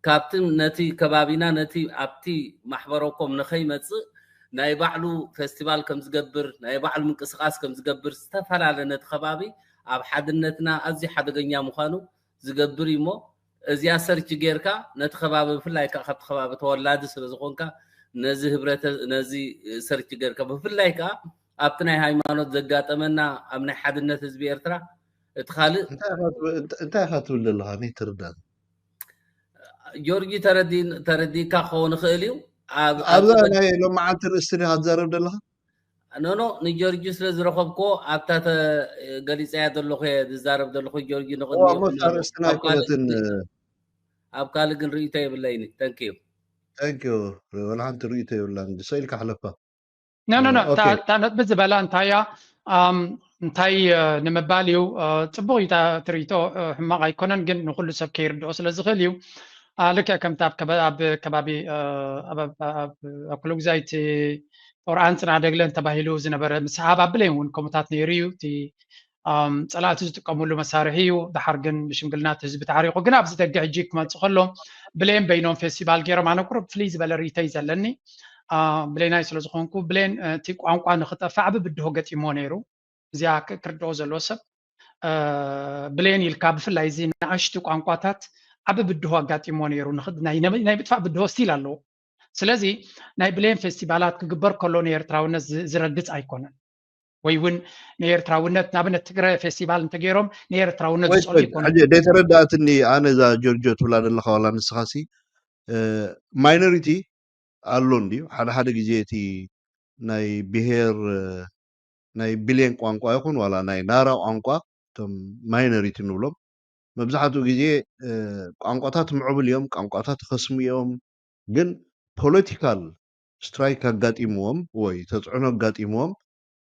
ካብቲ ነቲ ከባቢና ነቲ ኣብቲ ማሕበረኮም ንኸይመፅእ ናይ ባዕሉ ፌስቲቫል ከም ዝገብር ናይ ባዕሉ ምንቅስቃስ ከም ዝገብር ዝተፈላለ ነቲ ከባቢ ኣብ ሓድነትና ኣዝዩ ሓደገኛ ምዃኑ ዝገብር እዩ እሞ እዚኣ ሰርች ጌርካ ነቲ ከባቢ ብፍላይ ከዓ ካብቲ ከባቢ ተወላዲ ስለ ዝኾንካ ነዚ ህብረተ ነዚ ሰርች ጌርካ ብፍላይ ከዓ ኣብቲ ናይ ሃይማኖት ዘጋጠመና ኣብ ናይ ሓድነት ህዝቢ ኤርትራ እቲ ካልእ እንታይ ኢኻ ትብል ዘለኻ? እኔ ትርዳእ ጆርጂ ተረዲእካ ክኸውን ይኽእል እዩ። ኣብዛ ናይ ሎመዓልቲ ርእስቲ ዲኻ ትዛረብ ዘለኻ? ኖኖ ንጆርጂ ስለ ዝረኸብኮ ኣብታ ገሊፀያ ዘለኹ ዝዛረብ ዘለኹ ጆርጂ ንቅድሚእሞ ርእስትና ኣይኮነትን ኣብ ካልእ ግን ርእይቶ የብለይኒ። Thank you Thank you ወላ ሓንቲ ርእይቶ የብላን። ሰኢልካ ሕለፋ። No no no እታ ነጥቢ ዝበላ እንታይ እያ? ኣም፣ እንታይ እ፣ ንምባል እዩ። እ፣ ጽቡቕ እዩ፣ እታ ትርኢቶ እ፣ ሕማቕ ኣይኮነን፣ ግን ንኹሉ ሰብ ከይርድኦ ስለ ዝኽእል እዩ። ኣ፣ ልክዕ ከምቲ ኣብ ከበ- ኣብ ከባቢ እ፣ ኣብ ኣብ- ኣብ- ኣብ ኩሉ ግዜ እቲ ጦር ኣንጽና ደግለን ተባሂሉ ዝነበረ ምስሓብ ኣብ ብሌን እውን ከምኡታት ነይሩ እዩ። እቲ ኣም፣ ጸላእቲ ዝጥቀምሉ መሳርሒ እዩ። ድሓር ግን ብሽምግልና እቲ ህዝቢ ተዓሪቑ። ግን ኣብዚ ደገ ሕጂ ክመጽእ ከሎ ብሌን በይኖም ፌስቲቫል ገይሮም፣ ኣነ ቁሩብ ፍልይ ዝበለ ርእይቶ እዩ ዘለኒ። ኣ፣ ብሌናይ ስለ ዝኾንኩ፣ ብሌን እቲ ቋንቋ ንኽጠፍእ ዓቢ ብድሆ ገጢሞ ነይሩ። እዚኣ ክ- ክርድኦ ዘለዎ ሰብ እ፣ ብሌን ኢልካ ብፍላይ እዚ ንኣሽቱ ቋንቋታት ዓቢ ብድሆ ኣጋጢሞ ነይሩ። ንኽ- ናይ ናይ ናይ ምጥፋእ ብድሆ ስቲል ኣለዎ። ስለዚ ናይ ብሌን ፌስቲቫላት ክግበር ከሎ ንኤርትራውነት ዝ- ዝረግጽ ኣይኮነን። ወይ እውን ንኤርትራውነት ንኣብነት ትግረ ፌስቲቫል እንተገይሮም ንኤርትራውነት ወይት ዝጸሉ ወይት ኣይኮነን። ሕጂ ደይተረዳእትኒ ኣነ እዛ ጆርጆ ትብላ ዘለኻ ዋላ ንስኻሲ ማይኖሪቲ ኣሎ እንድዩ ሓደ ሓደ ግዜ እቲ ናይ ብሄር እ፣ ናይ ብሌን ቋንቋ ይኹን ዋላ ናይ ናራ ቋንቋ እቶም ማይኖሪቲ ንብሎም መብዛሕትኡ ግዜ እ፣ ቋንቋታት ምዕቡል እዮም ቋንቋታት ከስሙ እዮም ግን ፖለቲካል ስትራይክ ኣጋጢምዎም ወይ ተፅዕኖ ኣጋጢምዎም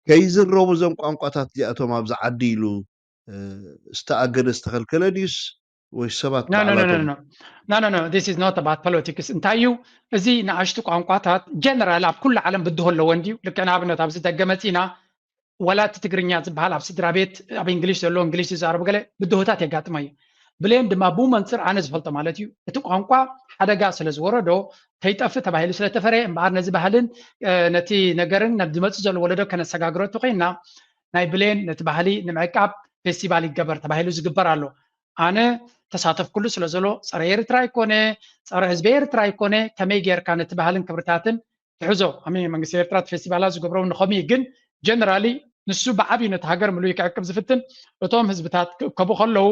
ከይዝረቡ እዞም ቋንቋታት እዚኣቶም ኣብዚ ዓዲ ኢሉ እ፣ ዝተኣገደ ዝተኸልከለ ድዩስ ወይ ሰባት No, no, no, no, ባዕላቶም no. No, no, no. This is not about politics. እንታይ እዩ እዚ ንኣሽቱ ቋንቋታት ጀነራል ኣብ ኩሉ ዓለም ብድሆ ኣለዎ እንድዩ። ልክዕ ንኣብነት ኣብዚ ደገ መፂና ወላ እቲ ትግርኛ ዝበሃል ኣብ ስድራ ቤት ኣብ እንግሊሽ ዘሎ እንግሊሽ ዝዛረቡ ገለ ብድሆታት የጋጥሞ እዩ። ብሌን ድማ ብኡ መንፅር ኣነ ዝፈልጦ ማለት እዩ እቲ ቋንቋ ሓደጋ ስለ ዝወረዶ ከይጠፍእ ተባሂሉ ስለተፈረየ እምበኣር ነዚ ባህልን እ፣ ነቲ ነገርን ነቲ ዝመፅእ ዘሎ ወለዶ ከነሰጋግሮ እንተኮይንና ናይ ብሌን ነቲ ባህሊ ንምዕቃብ ፌስቲቫል ይገበር ተባሂሉ ዝግበር ኣሎ። ኣነ ተሳተፍኩሉ ስለ ዘሎ ጸረ ኤርትራ ኣይኮነ ጸረ ህዝቢ ኤርትራ ኣይኮነ ከመይ ጌርካ ነቲ ባህልን ክብርታትን ትሕዞ ኣሚ መንግስቲ ኤርትራ እቲ ፌስቲቫላት ዝገብሮ ንኸምኡ ግን ጀነራሊ ንሱ ብዓብዩ ነቲ ሃገር ምሉእ ክዕቅብ ዝፍትን እቶም ህዝብታት ክእከቡ ከለዉ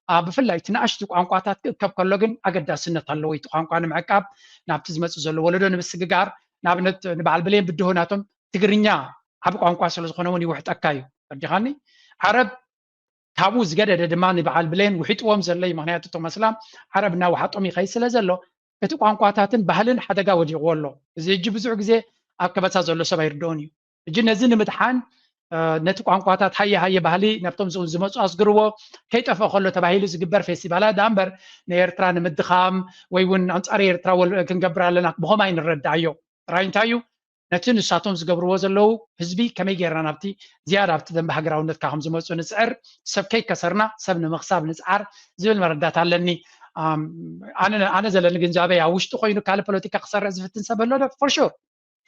ኣ፣ ብፍላይ እቲ ንኣሽቱ ቋንቋታት ክእከብ ከሎ ግን ኣገዳስነት ኣለዎ እቲ ቋንቋ ንምዕቃብ ናብቲ ዝመፅእ ዘሎ ወለዶ ንምስግጋር ንኣብነት ንበዓል ብሌን ብድሆ ናቶም ትግርኛ ዓቢ ቋንቋ ስለ ዝኾነ እውን ይውሕጠካ እዩ ተርዲኻኒ ዓረብ ካብኡ ዝገደደ ድማ ንበዓል ብሌን ውሒጥዎም ዘሎ እዩ ምክንያቱ እቶም ኣስላም ዓረብ እናውሓጦም ይኸይ ስለ ዘሎ እቲ ቋንቋታትን ባህልን ሓደጋ ወዲቕዎ ኣሎ እዚ እጂ ብዙሕ ግዜ ኣብ ከበሳ ዘሎ ሰብ ኣይርድኦን እዩ እጂ ነዚ ንምድሓን ነቲ ቋንቋታት ሃየ ሃየ ባህሊ ነብቶም ዝመፁ ኣስግርዎ ከይጠፍእ ከሎ ተባሂሉ ዝግበር ፌስቲቫላት ዳ እምበር ንኤርትራ ንምድኻም ወይ እውን ኣንፃር ኤርትራ ክንገብር ኣለና ብኸማይ ንረዳእዮ ጥራይ እንታይ እዩ ነቲ ንሳቶም ዝገብርዎ ዘለዉ ህዝቢ ከመይ ጌርና ናብቲ ዝያዳ ኣብቲ ደንበ ሃገራውነትካ ከም ዝመፁ ንፅዕር ሰብ ከይከሰርና ሰብ ንምኽሳብ ንፅዓር ዝብል መረዳት ኣለኒ ኣነ ዘለኒ ግንዛበ ኣብ ውሽጢ ኮይኑ ካልእ ፖለቲካ ክሰርሕ ዝፍትን ሰብ ኣሎ ዶ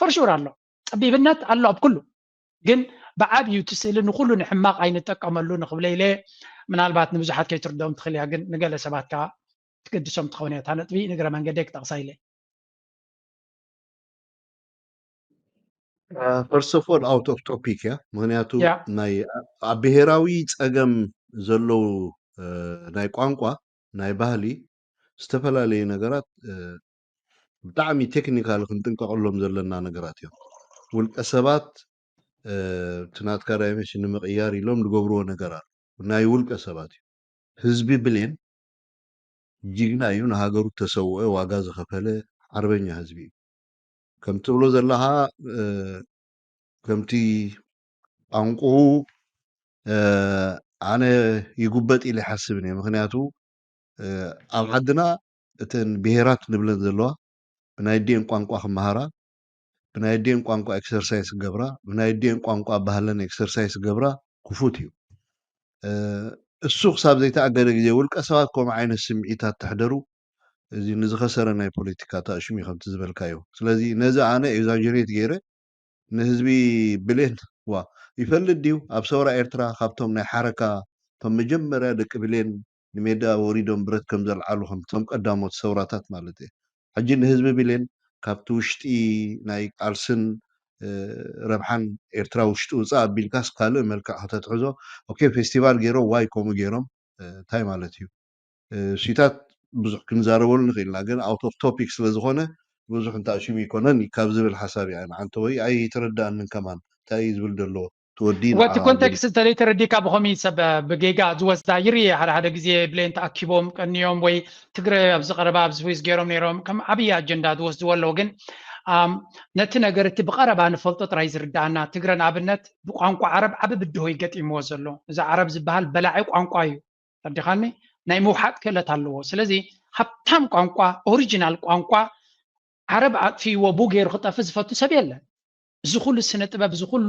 for sure ኣሎ ፀቢብነት ኣሎ ኣብ ኩሉ ግን ብዓብዩ እቲ ስእሊ ንኩሉ ንሕማቕ ኣይንጠቀመሉ ንክብለ ኢለ ምናልባት ንብዙሓት ከይትርድኦም ትኽእል እያ ግን ንገለ ሰባት ከዓ ትቅድሶም ትኸውን እያ እታ ነጥቢ ንግረ መንገደይ ክጠቕሳ ኢለ first of all out of topic እያ ምክንያቱ ናይ ኣብ ብሄራዊ ፀገም ዘለዉ ናይ ቋንቋ ናይ ባህሊ ዝተፈላለዩ ነገራት ብጣዕሚ ቴክኒካል ክንጥንቀቀሎም ዘለና ነገራት እዮም ውልቀ ሰባት እቲ ናትካ ዳይመንሽን ንምቅያር ኢሎም ዝገብርዎ ነገር ኣሎ ናይ ውልቀ ሰባት እዩ ህዝቢ ብሌን ጅግና እዩ ንሃገሩ ተሰውኦ ዋጋ ዝኸፈለ ሓርበኛ ህዝቢ እዩ ከም ትብሎ ዘለኻ ከምቲ ቋንቁኡ ኣነ ይጉበጥ ኢለ ይሓስብን እየ ምክንያቱ ኣብ ዓድና እተን ብሄራት ንብለን ዘለዋ ብናይ ዲኤን ቋንቋ ክመሃራ ብናይ ዲኤን ቋንቋ ኤክሰርሳይስ ክገብራ ብናይ ዲኤን ቋንቋ ባህለን ኤክሰርሳይስ ክገብራ ክፉት እዩ እሱ ክሳብ ዘይተኣገደ ግዜ ውልቀ ሰባት ከምኡ ዓይነት ስምዒታት ተሕደሩ እዚ ንዝኸሰረ ናይ ፖለቲካ ተኣሽሙ እዩ ከምቲ ዝበልካዮ ስለዚ ነዚ ኣነ ኤግዛጀሬት ገይረ ንህዝቢ ብሌን ዋ ይፈልጥ ድዩ ኣብ ሰውራ ኤርትራ ካብቶም ናይ ሓረካ እቶም መጀመርያ ደቂ ብሌን ንሜዳ ወሪዶም ብረት ከም ዘልዓሉ ከምቶም ቀዳሞት ሰውራታት ማለት እየ ሕጂ ንህዝቢ ብሌን ካብቲ ውሽጢ ናይ ቃልስን ረብሓን ኤርትራ ውሽጢ ውፃእ ኣቢልካስ ካልእ መልክዕ ከተትሕዞ ኦኬ ፌስቲቫል ገይሮም ዋይ ከምኡ ገይሮም እንታይ ማለት እዩ ሲታት ብዙሕ ክንዛረበሉ ንኽእልና ግን out of topic ስለ ዝኾነ ብዙሕ እንተኣሽሙ ይኮነን ካብ ዝብል ሓሳብ እያ ንዓንተ ወይ ኣይተረዳእንን ከማን እንታይ እዩ ዝብል ዘሎ ትወዲ ወቲ ኮንቴክስት እንተዘይ ተረዲካ ብኸምይ ሰብ ብጌጋ ዝወስዳ ይርኢ ሓደ ሓደ ግዜ ብሌን ተኣኪቦም ቀንዮም ወይ ትግረ ኣብዚ ቀረባ ኣብዚ ስዊስ ገይሮም ነይሮም ከም ዓብዪ ኣጀንዳ ዝወስድዎ ኣለዉ ግን ነቲ ነገር እቲ ብቐረባ ንፈልጦ ጥራይ ዝርዳኣና። ትግረ ንኣብነት ብቋንቋ ዓረብ ዓቢ ብድሆ ይገጢምዎ ዘሎ። እዚ ዓረብ ዝበሃል በላዒ ቋንቋ እዩ። ተረዲኻኒ? ናይ ምውሓጥ ክእለት ኣለዎ። ስለዚ ሃብታም ቋንቋ፣ ኦሪጂናል ቋንቋ ዓረብ ኣጥፊእዎ ቡ ገይሩ ክጠፍእ ዝፈቱ ሰብ የለን። እዚ ኩሉ ስነ ጥበብ፣ እዚ ኩሉ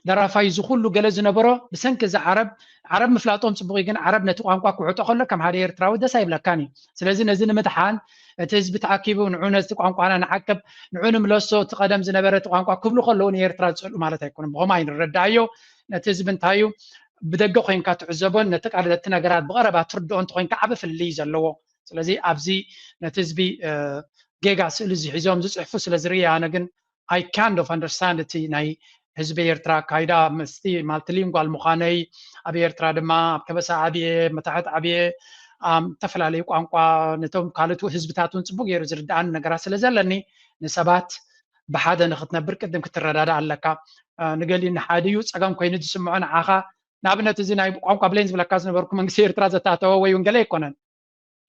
ደራፋይ፣ እዚ ኩሉ ገለ ዝነበሮ ብሰንኪ እዚ ዓረብ። ዓረብ ምፍላጦም ጽቡቕ እዩ፣ ግን ዓረብ ነቲ ቋንቋ ክውሕጦ ከሎ ከም ሓደ ኤርትራዊ ደስ ኣይብለካን እዩ። ስለዚ ነዚ ንምድሓን እቲ ህዝቢ ተኣኪቡ ንዑ ነዚ ቋንቋና ንዓቅብ፣ ንዑ ንምለሶ፣ እቲ ቀደም ዝነበረ እቲ ቋንቋ ክብሉ ከለዉ ንኤርትራ ዝጸልኡ ማለት ኣይኮኑን። ብኸምኡ ኣይንረዳእዮ። ነቲ ህዝቢ እንታይ እዩ ብደገ ኮይንካ ትዕዘቦን ነቲ ቃል ነቲ ነገራት ብቐረባ ትርድኦ እንተኮይንካ ዓቢ ፍልልይ ዘለዎ። ስለዚ ኣብዚ ነቲ ህዝቢ ጌጋ ስእሊ እዚ ሒዞም ዝጽሕፉ ስለ ዝርኢ ኣነ ግን I kind of understand እቲ ናይ ህዝቢ ኤርትራ ኣካይዳ ምስቲ ማልቲሊንጓል ምዃነይ ኣብ ኤርትራ ድማ ኣብ ከበሳ ዓብየ መታሕት ዓብየ ኣም፣ ዝተፈላለዩ ቋንቋ ነቶም ካልኦት ህዝብታት እውን ጽቡቅ ገይሩ ዝርድኣኒ ነገራት ስለ ዘለኒ ንሰባት ብሓደ ንክትነብር ቅድም ክትረዳዳ ኣለካ። እ፣ ንገሊኡ ንሓደ እዩ ጸገም ኮይኑ ዝስምዖ ንዓኻ ንኣብነት እዚ ናይ ቋንቋ ብሌን ዝብለካ ዝነበርኩ መንግስቲ ኤርትራ ዘታተወ ወይ እውን ገለ ኣይኮነን።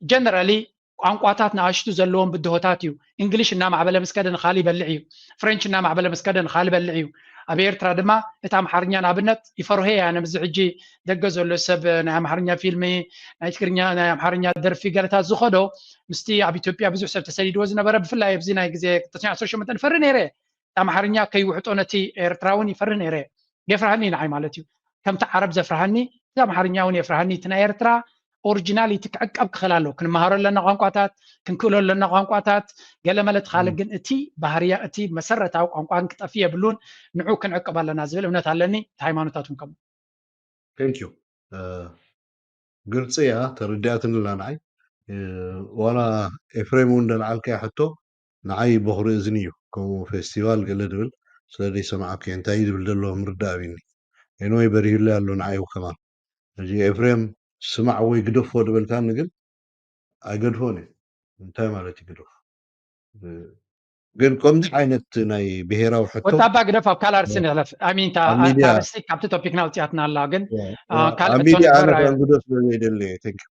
ጀነራሊ ቋንቋታት ንኣሽቱ ዘለዎም ብድሆታት እዩ። እንግሊሽ እናማዕበለ ምስ ከደ ንኻሊ ይበልዕ እዩ። ፍሬንች እናማዕበለ ምስ ከደ ንኻሊ ይበልዕ እዩ። ኣብ ኤርትራ ድማ እቲ ኣምሓርኛ ንኣብነት ይፈርሆ እየ ኣነ። ምስዚ ሕጂ ደገ ዘሎ ሰብ ናይ ኣምሓርኛ ፊልሚ፣ ናይ ትግርኛ፣ ናይ ኣምሓርኛ ደርፊ ገለታት ዝኸዶ ምስቲ ኣብ ኢትዮጵያ ብዙሕ ሰብ ተሰዲድዎ ዝነበረ ብፍላይ ኣብዚ ናይ ግዜ ክልተ ሽሕን ዓሰርተ ሸሞንተን ይፈሪ ነይረ። ኣምሓርኛ ከይውሕጦ ነቲ ኤርትራውን ይፈሪ ነይረ። የፍርሃኒ ንዓይ ማለት እዩ። ከምቲ ዓረብ ዘፍርሃኒ እቲ ኣምሓርኛ እውን የፍርሃኒ። እቲ ናይ ኤርትራ ኦሪጂናል እቲ ክዕቀብ ክኽእል ኣለዎ። ክንመሃሮ ኣለና ቋንቋታት፣ ክንክእሎ ኣለና ቋንቋታት፣ ገለ መለት ካልእ። ግን እቲ ባህርያ፣ እቲ መሰረታዊ ቋንቋ ግን ክጠፍእ የብሉን። ንዑ ክንዕቅብ ኣለና ዝብል እምነት ኣለኒ። እቲ ሃይማኖታት እውን ከምኡ። Thank you። ግልፂ እያ፣ ተረዲኣትኒ ኣላ ንዓይ። ዋላ ኤፍሬም እውን ደልዓልካያ ሕቶ ንዓይ በኹሪ እዝኒ እዩ። ከምኡ ፌስቲቫል ገለ ድብል ስለ ደይሰማዕኩ እየ እንታይ እዩ ድብል ዘሎ ምርዳእ ኣብኒ። ኤንወይ በሪሁለይ ኣሎ ንዓይ እውን ከማን። ሕጂ ኤፍሬም ስማዕ ወይ ግደፎ ድበልካኒ ግን ኣይገድፎን እዩ። እንታይ ማለት እዩ ግደፎ? ግን ከምዚ ዓይነት ናይ ብሄራዊ ሕቶ ወጣባ ግደፍ ኣብ ካልእ ኣርሲ ንሕለፍ። ኣሚንታ ኣብ ሚድያ ኣርስቲ ካብቲ ቶፒክና ኣውፅኣትና ኣላ ግን አ፣ ካልእ ኣብ ሕቶ ሚድያ ኣነ ንግበር። ከንግደፍ ስለ ዘይደሊ እዩ። Thank you።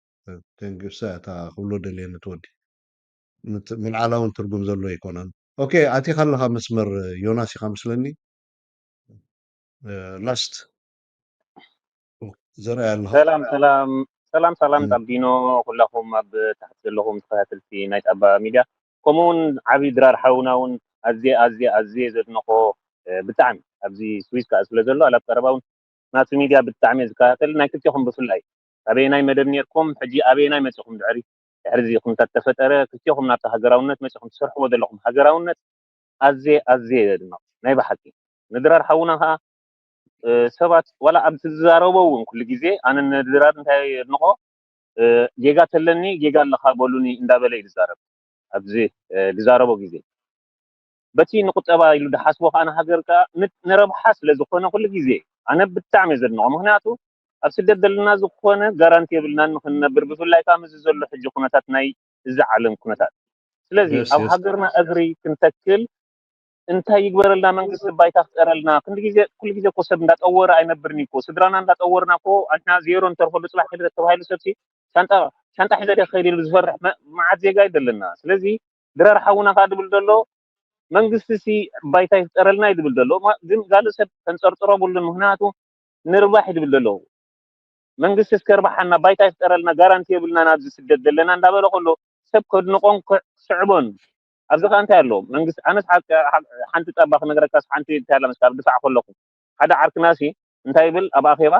Thank you። እሳ እታ ክብሎ ደልየ ንትወዲ ምልዓላውን ትርጉም ዘሎ ኣይኮነን። ኦኬ፣ ኣቲኻ ኣለኻ መስመር ዮናስ ኢኻ ምስለኒ። ላስት ዘርኣይ ኣለኻ። ሰላም ሰላም ሰላም ሰላም እም። ጣቢኖ፣ ኩላኹም ኣብ ታሕቲ ዘለኹም ተኸታተልቲ ናይ ጣባ ሚድያ፣ ከምኡ እውን ዓብዪ ድራር ሓውና እውን ኣዝየ ኣዝየ ኣዝየ ዘድንቖ፣ እ፣ ብጣዕሚ ኣብዚ ስዊስ ከዓ ስለ ዘሎ ኣብ ቀረባ እውን ናቱ ሚድያ ብጣዕሚ እየ ዝከታተል፣ ናይ ክልቴኹም ብፍላይ ኣበየናይ መደብ ነርኩም፣ ሕጂ ኣበየናይ መፂኹም፣ ድሕሪ ድሕሪ እዚ ኩነታት ተፈጠረ ክልቴኹም ናብቲ ሃገራውነት መፂኹም ትሰርሕዎ ዘለኹም ሃገራውነት ኣዝየ ኣዝየ የድንቕ ናይ ብሓቂ። ንድራር ሓውና ከዓ እ፣ ሰባት ዋላ ኣብ ዝዛረቦ እውን ኩሉ ግዜ ኣነ ንድራር እንታይ የድንቖ፣ እ፣ ጌጋ ተለኒ ጌጋ ኣለኻ በሉኒ እንዳበለ እዩ ዝዛረብ። ኣብዚ እ፣ ዝዛረቦ ግዜ በቲ ንቁጠባ ኢሉ ዝሓስቦ ከዓ ንሃገር ከዓ ን- ንረብሓ ስለ ዝኾነ ኩሉ ግዜ ኣነ ብጣዕሚ እየ ዘድንቖ። ምክንያቱ ኣብ ስደት ዘለና ዝኾነ ጋራንቲ የብልናን ንክንነብር፣ ብፍላይ ከዓ ምስዚ ዘሎ ሕጂ ኩነታት ናይ እዚ ዓለም ኩነታት። ስለዚ Yes, ኣብ yes። ሃገርና እግሪ ክንተክል እንታይ ይግበረልና መንግስቲ ባይታ ክፀረልና። ክንዲ ግዜ ኩሉ ግዜ እኮ ሰብ እንዳጠወረ ኣይነብርን እዩ እኮ። ስድራና እንዳጠወርና እኮ ኣንሕና ዜሮ እንተርፈሉ ፅባሕ ከይደ ተባሂሉ ሰብሲ ሻንጣ ሻንጣ ሒዘ ድየ ክኸይድ ኢሉ ዝፈርሕ መ- መዓት ዜጋ እዩ ዘለና። ስለዚ ድራር ሓውና ከዓ ድብል ዘሎ መንግስቲ ሲ ባይታ ይፍጠረልና እዩ ድብል ዘሎ። ማ- ግን ጋልእ ሰብ ከንፀርፅሮ ብሉን። ምክንያቱ ንርባሕ እዩ ድብል ዘሎ። መንግስቲ እስከ ርባሓና ባይታ ይፍጠረልና ጋራንቲ የብልና ናብዚ ስደት ዘለና እንዳበለ ከሎ ሰብ ከድንቆን ክስዕቦን ኣብዚ ከዓ እንታይ ኣለዎ መንግስቲ ኣነስ ሓቂ ሓ- ሓንቲ ጣባ ክነግረካስ ሓንቲ እንታይ ኣላ መስካ ኣብ ድፋዕ ከለኹ ሓደ ዓርክናሲ እንታይ ይብል ኣብ ኣኼባ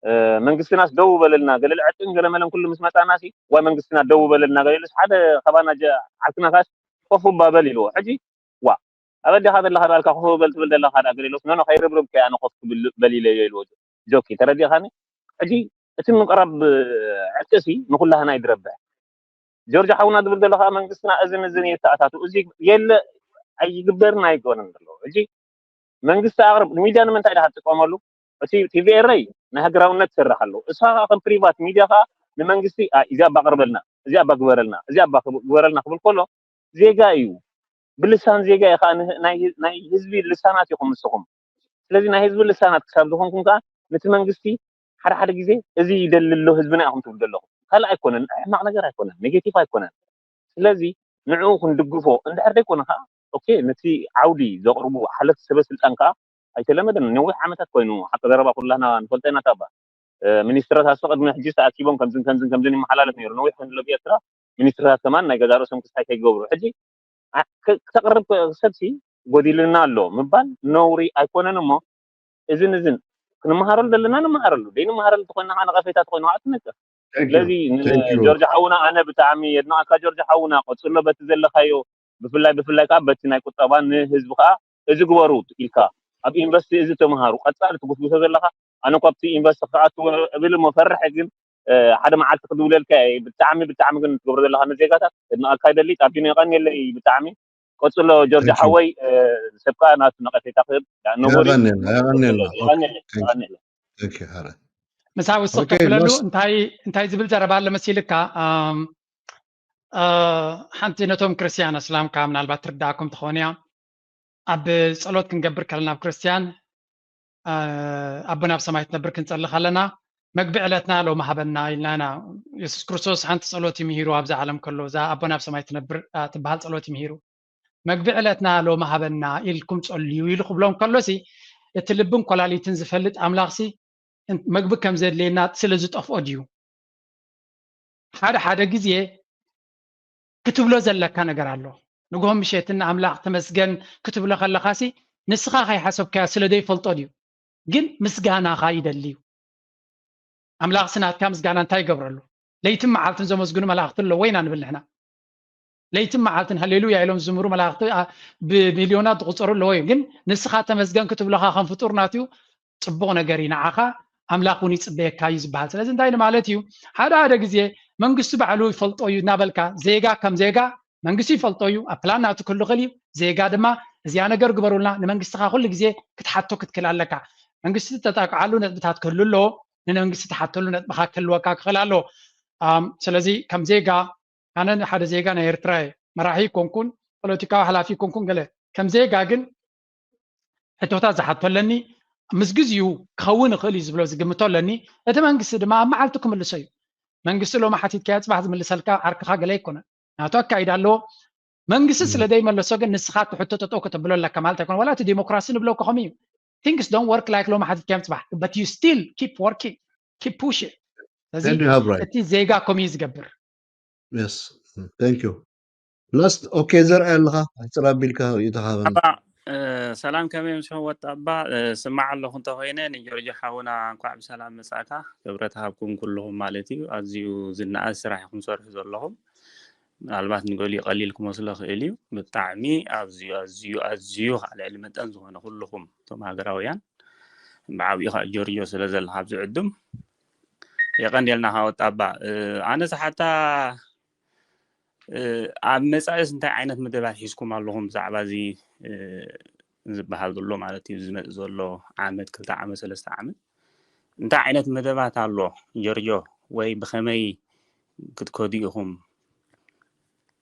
እ፣ መንግስትናስ ደው በለልና ገለ ልዕጥን ገለ መለን ኩሉ ምስ መፃናሲ ዋይ መንግስትና ደው በለልና ገለ ኢሉስ ሓደ ካባና ጀ- ዓርክና ካስ ኮፍ እባ በል ኢልዎ ሕጂ ዋ ኣበዲኻ ዘለኻ ዳልካ ኮፍ በል ትብል ዘለኻ ዳ ገለ ኢሉስ ኖኖ ከይርብርብ ከይ ኣነ ኮፍ ክብል በል ኢለዮ ኢልዎ ጆኪ ተረዲኻኒ ሕጂ እቲ ምቅራብ ዕርቂ ሲ ንኩላህና እዩ ዝረብሕ ጆርጅ ሓውና ዝብል ዘሎ ከዓ መንግስትና እዝን እዝን የተኣታቱ እዚ የለ ኣይግበርን ኣይኮነን ዘሎ ሕጂ መንግስቲ ኣቅርብ ሚድያ ንምንታይ ዳ ትጥቀመሉ እቲ ቲቪኤረይ ናይ ሃገራውነት ትሰርሕ ኣሎ እሳ ከዓ ከም ፕሪቫት ሚድያ ከዓ ንመንግስቲ እዚኣ ባቅርበልና እዚኣ ባግበረልና እዚኣ ባግበረልና ክብል ከሎ ዜጋ እዩ ብልሳን ዜጋ እዩ ከዓ ናይ ህዝቢ ልሳናት ኢኹም ንስኹም ስለዚ ናይ ህዝቢ ልሳናት ክሳብ ዝኾንኩም ከዓ ነቲ መንግስቲ ሓደ ሓደ ግዜ እዚ ይደሊ ኣሎ ህዝብና ኢኹም ትብሉ ዘለኹም ካልእ ኣይኮነን ሕማቅ ነገር ኣይኮነን ኔጌቲቭ ኣይኮነን ስለዚ ንዕኡ ክንድግፎ እንድሕር ደይኮነ ከዓ ኦኬ፣ ነቲ ዓውዲ ዘቕርቡ ሓለፍቲ ሰበ ስልጣን ከዓ ኣይተለመደን። ነዊሕ ዓመታት ኮይኑ፣ ሓቂ ዘረባ ኩላና ንፈልጦ ኢና። ታባ ሚኒስትራት ኣስቶ ቅድሚ ሕጂ ተኣኪቦም ከምዝን ከምዝን ከምዝን ይመሓላለፍ ነይሩ። ነዊሕ ክንድሎ ብኤርትራ ሚኒስትርታት ከማን ናይ ገዛ ርእሶም ክስታይ ከይገብሩ። ሕጂ ኣ- ክ- ክተቕርብ ሰብሲ ጎዲልና ኣሎ ምባል ነውሪ ኣይኮነን። እሞ እዝን እዝን ክንመሃረሉ ዘለና ንመሃረሉ፣ ዘይንመሃረሉ ተኮይና ከዓ ነቐፌታ ተኮይኑ ከዓ ትነቅፍ። Thank you. ስለዚ Thank you. ጆርጅ ሓውና ኣነ ብጣዕሚ የድንቐካ። ጆርጅ ሓውና ቀፅሎ በቲ ዘለካዮ፣ ብፍላይ ብፍላይ ከዓ በቲ ናይ ቁጠባ ንህዝቢ ከዓ እዚ ግበሩ ኢልካ ኣብ ዩኒቨርሲቲ እዚ ተምሃሩ ቀፃሊ ትጉስጉሶ ዘለካ። ኣነ እኳ ኣብቲ ዩኒቨርሲቲ ክኣቱ እብል እሞ ፈርሕ፣ ግን ሓደ መዓልቲ ክድውለልካ እየ። ብጣዕሚ ብጣዕሚ ግን ትገብሮ ዘለካ ንዜጋታት የድንቐካ ይደሊ። ጣቢኖ የቐንየለይ ብጣዕሚ። ቀፅሎ ጆርጅ ሓወይ። ሰብካ ናቱ ነቐፌታ ክህብ ነጎሪ የቐንየልና። የቐንየለይ። Thank you. ምሳብ ውስኽ Okay, ተብለሉ last- እንታይ እንታይ ዝብል ዘረባ ኣሎ መሲልካ? ኣም፣ እ፣ ሓንቲ ነቶም ክርስቲያን ኣስላምካ ምናልባት ትርዳእኩም ትኸውን እያ። ኣብ ጸሎት ክንገብር ከለና ኣብ ክርስቲያን፣ እ፣ ኣቦና ኣብ ሰማይ ትነብር ክንጸሊ ከለና፣ "መግቢ ዕለትና ሎሚ ሃበና" ኢልና ኢና። የሱስ ክርስቶስ ሓንቲ ጸሎት እዩ ምሂሩ፣ ኣብዛ ዓለም ከሎ፣ እዛ ኣቦና ኣብ ሰማይ ትነብር፣ እ፣ ትበሃል ጸሎት እዩ ምሂሩ። "መግቢ ዕለትና ሎሚ ሃበና ኢልኩም ጸልዩ" ኢሉ ክብሎም ከሎሲ፣ እቲ ልብን ኮላሊትን ዝፈልጥ ኣምላኽሲ፣ እን-፣ መግቢ ከም ዘድልየና ስለ ዝጠፍኦ ድዩ? ሓደ ሓደ ግዜ ክትብሎ ዘለካ ነገር ኣሎ። ንግሆ ምሸትን ንኣምላኽ ተመስገን ክትብሎ ከለኻሲ፣ ንስኻ ከይሓሰብካዮ ስለ ዘይፈልጦ ድዩ? ግን ምስጋናኻ ይደሊ እዩ። ኣምላኽሲ ናትካ ምስጋና እንታይ ይገብረሉ? ለይትን መዓልትን ዘመስግኑ መላእኽቲ ኣለዎ ኢና ንብል ንሕና። ለይትን መዓልትን ሃሌሉያ ኢሎም ዝዝምሩ መላእኽቲ፣ ኣ፣ ብሚልዮናት ዝቑጸሩ ኣለዎ እዩ። ግን ንስኻ ተመስገን ክትብለኻ ከም ፍጡር ናትዩ ጽቡቕ ነገር እዩ። ንዓኻ ኣምላኽ እውን ይጽበየካ እዩ ዝበሃል። ስለዚ እንታይ ንማለት እዩ? ሓደ ሓደ ግዜ መንግስቲ ባዕሉ ይፈልጦ እዩ እናበልካ፣ ዜጋ ከም ዜጋ መንግስቲ ይፈልጦ እዩ፣ ኣብ ፕላን ናቱ ክህሉ ይኽእል እዩ። ዜጋ ድማ እዚኣ ነገር ግበሩልና፣ ንመንግስትኻ ኩሉ ግዜ ክትሓቶ ክትክእል ኣለካ። መንግስቲ ተጣቅዓሉ ነጥብታት ክህሉ ኣለዎ፣ ንመንግስቲ ትሓተሉ ነጥብኻ ክህልወካ ክኽእል ኣለዎ። ኣም፣ ስለዚ ከም ዜጋ፣ ኣነ ሓደ ዜጋ ናይ ኤርትራ እየ፣ መራሒ ይኮንኩን ፖለቲካዊ ሓላፊ ይኮንኩን ገለ፣ ከም ዜጋ ግን ሕቶታት ዝሓቶ ኣለኒ። ምስ ግዜኡ ክኸውን ይኽእል እዩ ዝብሎ ዝግምቶ ኣለኒ። እቲ መንግስቲ ድማ ኣብ መዓልቱ ክምልሶ እዩ። መንግስቲ ሎሚ ሓቲትካዮ ጽባሕ ዝምልሰልካ ዓርክኻ ገለ ኣይኮነን። ናቱ ኣካይዳ ኣለዎ። መንግስቲ ም። ስለ ዘይመለሶ ግን ንስኻ እቲ ሕቶ ጠጠው ከተብሎ ኣለካ ማለት ኣይኮነን። ዋላ እቲ ዲሞክራሲ ንብሎ እኮ ከምኡ እዩ። Things don't work like ሎሚ ሓቲትካዮም ጽባሕ፣ but you still keep working, keep pushing። ስለዚ And you have right. እቲ ዜጋ ከምኡ እዩ ዝገብር። Yes. Thank you. Last, okay፣ ዘርኣይ ኣለኻ፣ ኣሕፅር ኣቢልካ ርእይቶ ሃበና። ኣባ፣ እ፣ ሰላም፣ ከመይ ምስ ህወት ኣባ? እ፣ ስማዕ ኣለኹ እንተኾይነ፣ ንጆርጆ ሓውና እንኳዕ ብሰላም መጻእካ። ክብረት ሃብኩም ኩልኹም ማለት እዩ። ኣዝዩ ዝነኣስ ስራሕ ኢኹም ሰርሑ ዘለኹም። ምናልባት ንገሊኡ ቀሊል ክመስሎ ክእል እዩ። ብጣዕሚ ኣዝዩ፣ ኣዝዩ፣ ኣዝዩ ከዓ ልዕሊ መጠን ዝኾነ ኩልኹም እቶም ሃገራውያን፣ ብዓብኡ ከዓ ጆርጆ ስለ ዘለኻ ኣብዚ ዕዱም፣ የቐንየልና ሃወት ኣባ። እ፣ ኣነ ዝሓታ፣ እ፣ ኣብ መጻኢስ እንታይ ዓይነት መደባት ሒዝኩም ኣለኹም ብዛዕባ እዚ፣ እ፣ ዝበሃል ዘሎ ማለት እዩ፣ ዝመጽእ ዘሎ ዓመት፣ ክልተ ዓመት፣ ሰለስተ ዓመት እንታይ ዓይነት መደባት ኣሎ ጆርጆ፣ ወይ ብኸመይ ክትከዱ ኢኹም?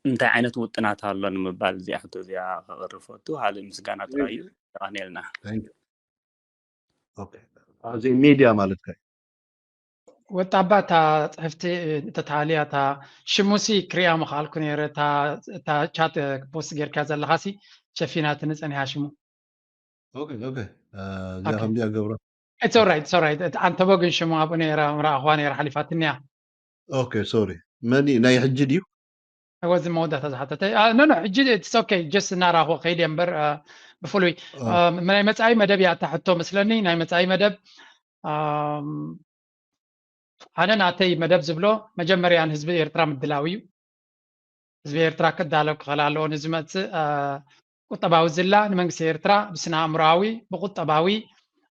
እንታይ ዓይነት ውጥናት ኣሎ ንምባል እዚኣ ሕቶ እዚኣ ከቕርብ ፈቱ። ካልእ ምስጋና ጥራይ እዩ። የቐንየልና። Thank you. Okay። ኣብዚ ሚድያ ማለት ከ? ወጣባ እታ ጽሕፍቲ ተታልያ፣ እታ ሽሙሲ ክሪኣ ምኽኣልኩ ነይረ፣ እታ፣ እታ ቻት ፖስት ጌርካ ዘለኻሲ ሸፊናትኒ ጸኒሓ ሽሙ። Okay፣ okay። እ፣ እዚኣ Okay። ከምዚኣ ገብራ። It's alright, it's alright። ኣንተቦ ግን ሽሙ ኣብኡ ነይራ፣ ምረኣኽዋ ነይራ፣ ሓሊፋትኒ እያ። Okay፣ sorry። መን እዩ? ናይ ሕጂ ድዩ? ወዚ መወዳእታ ዝሓተተ። አ፣ no, no፣ ሕጂ it's okay። Just እናረኣኽዎ ከይድ እየ እምበር፣ አ፣ ብፍሉይ፣ ኦ። አ፣ ናይ መጻኢ መደብ እያ እታ ሕቶ መስለኒ። ናይ መጻኢ መደብ፣ ኣም፣ ኣነ ናተይ መደብ ዝብሎ መጀመርያ ንህዝቢ ኤርትራ ምድላው እዩ። ህዝቢ ኤርትራ ክዳሎ ክኽእል ኣለዎ። ንዝመጽእ፣ አ፣ ቁጠባዊ ዝላ ንመንግስቲ ኤርትራ ብስነ ኣእምሮኣዊ፣ ብቁጠባዊ፣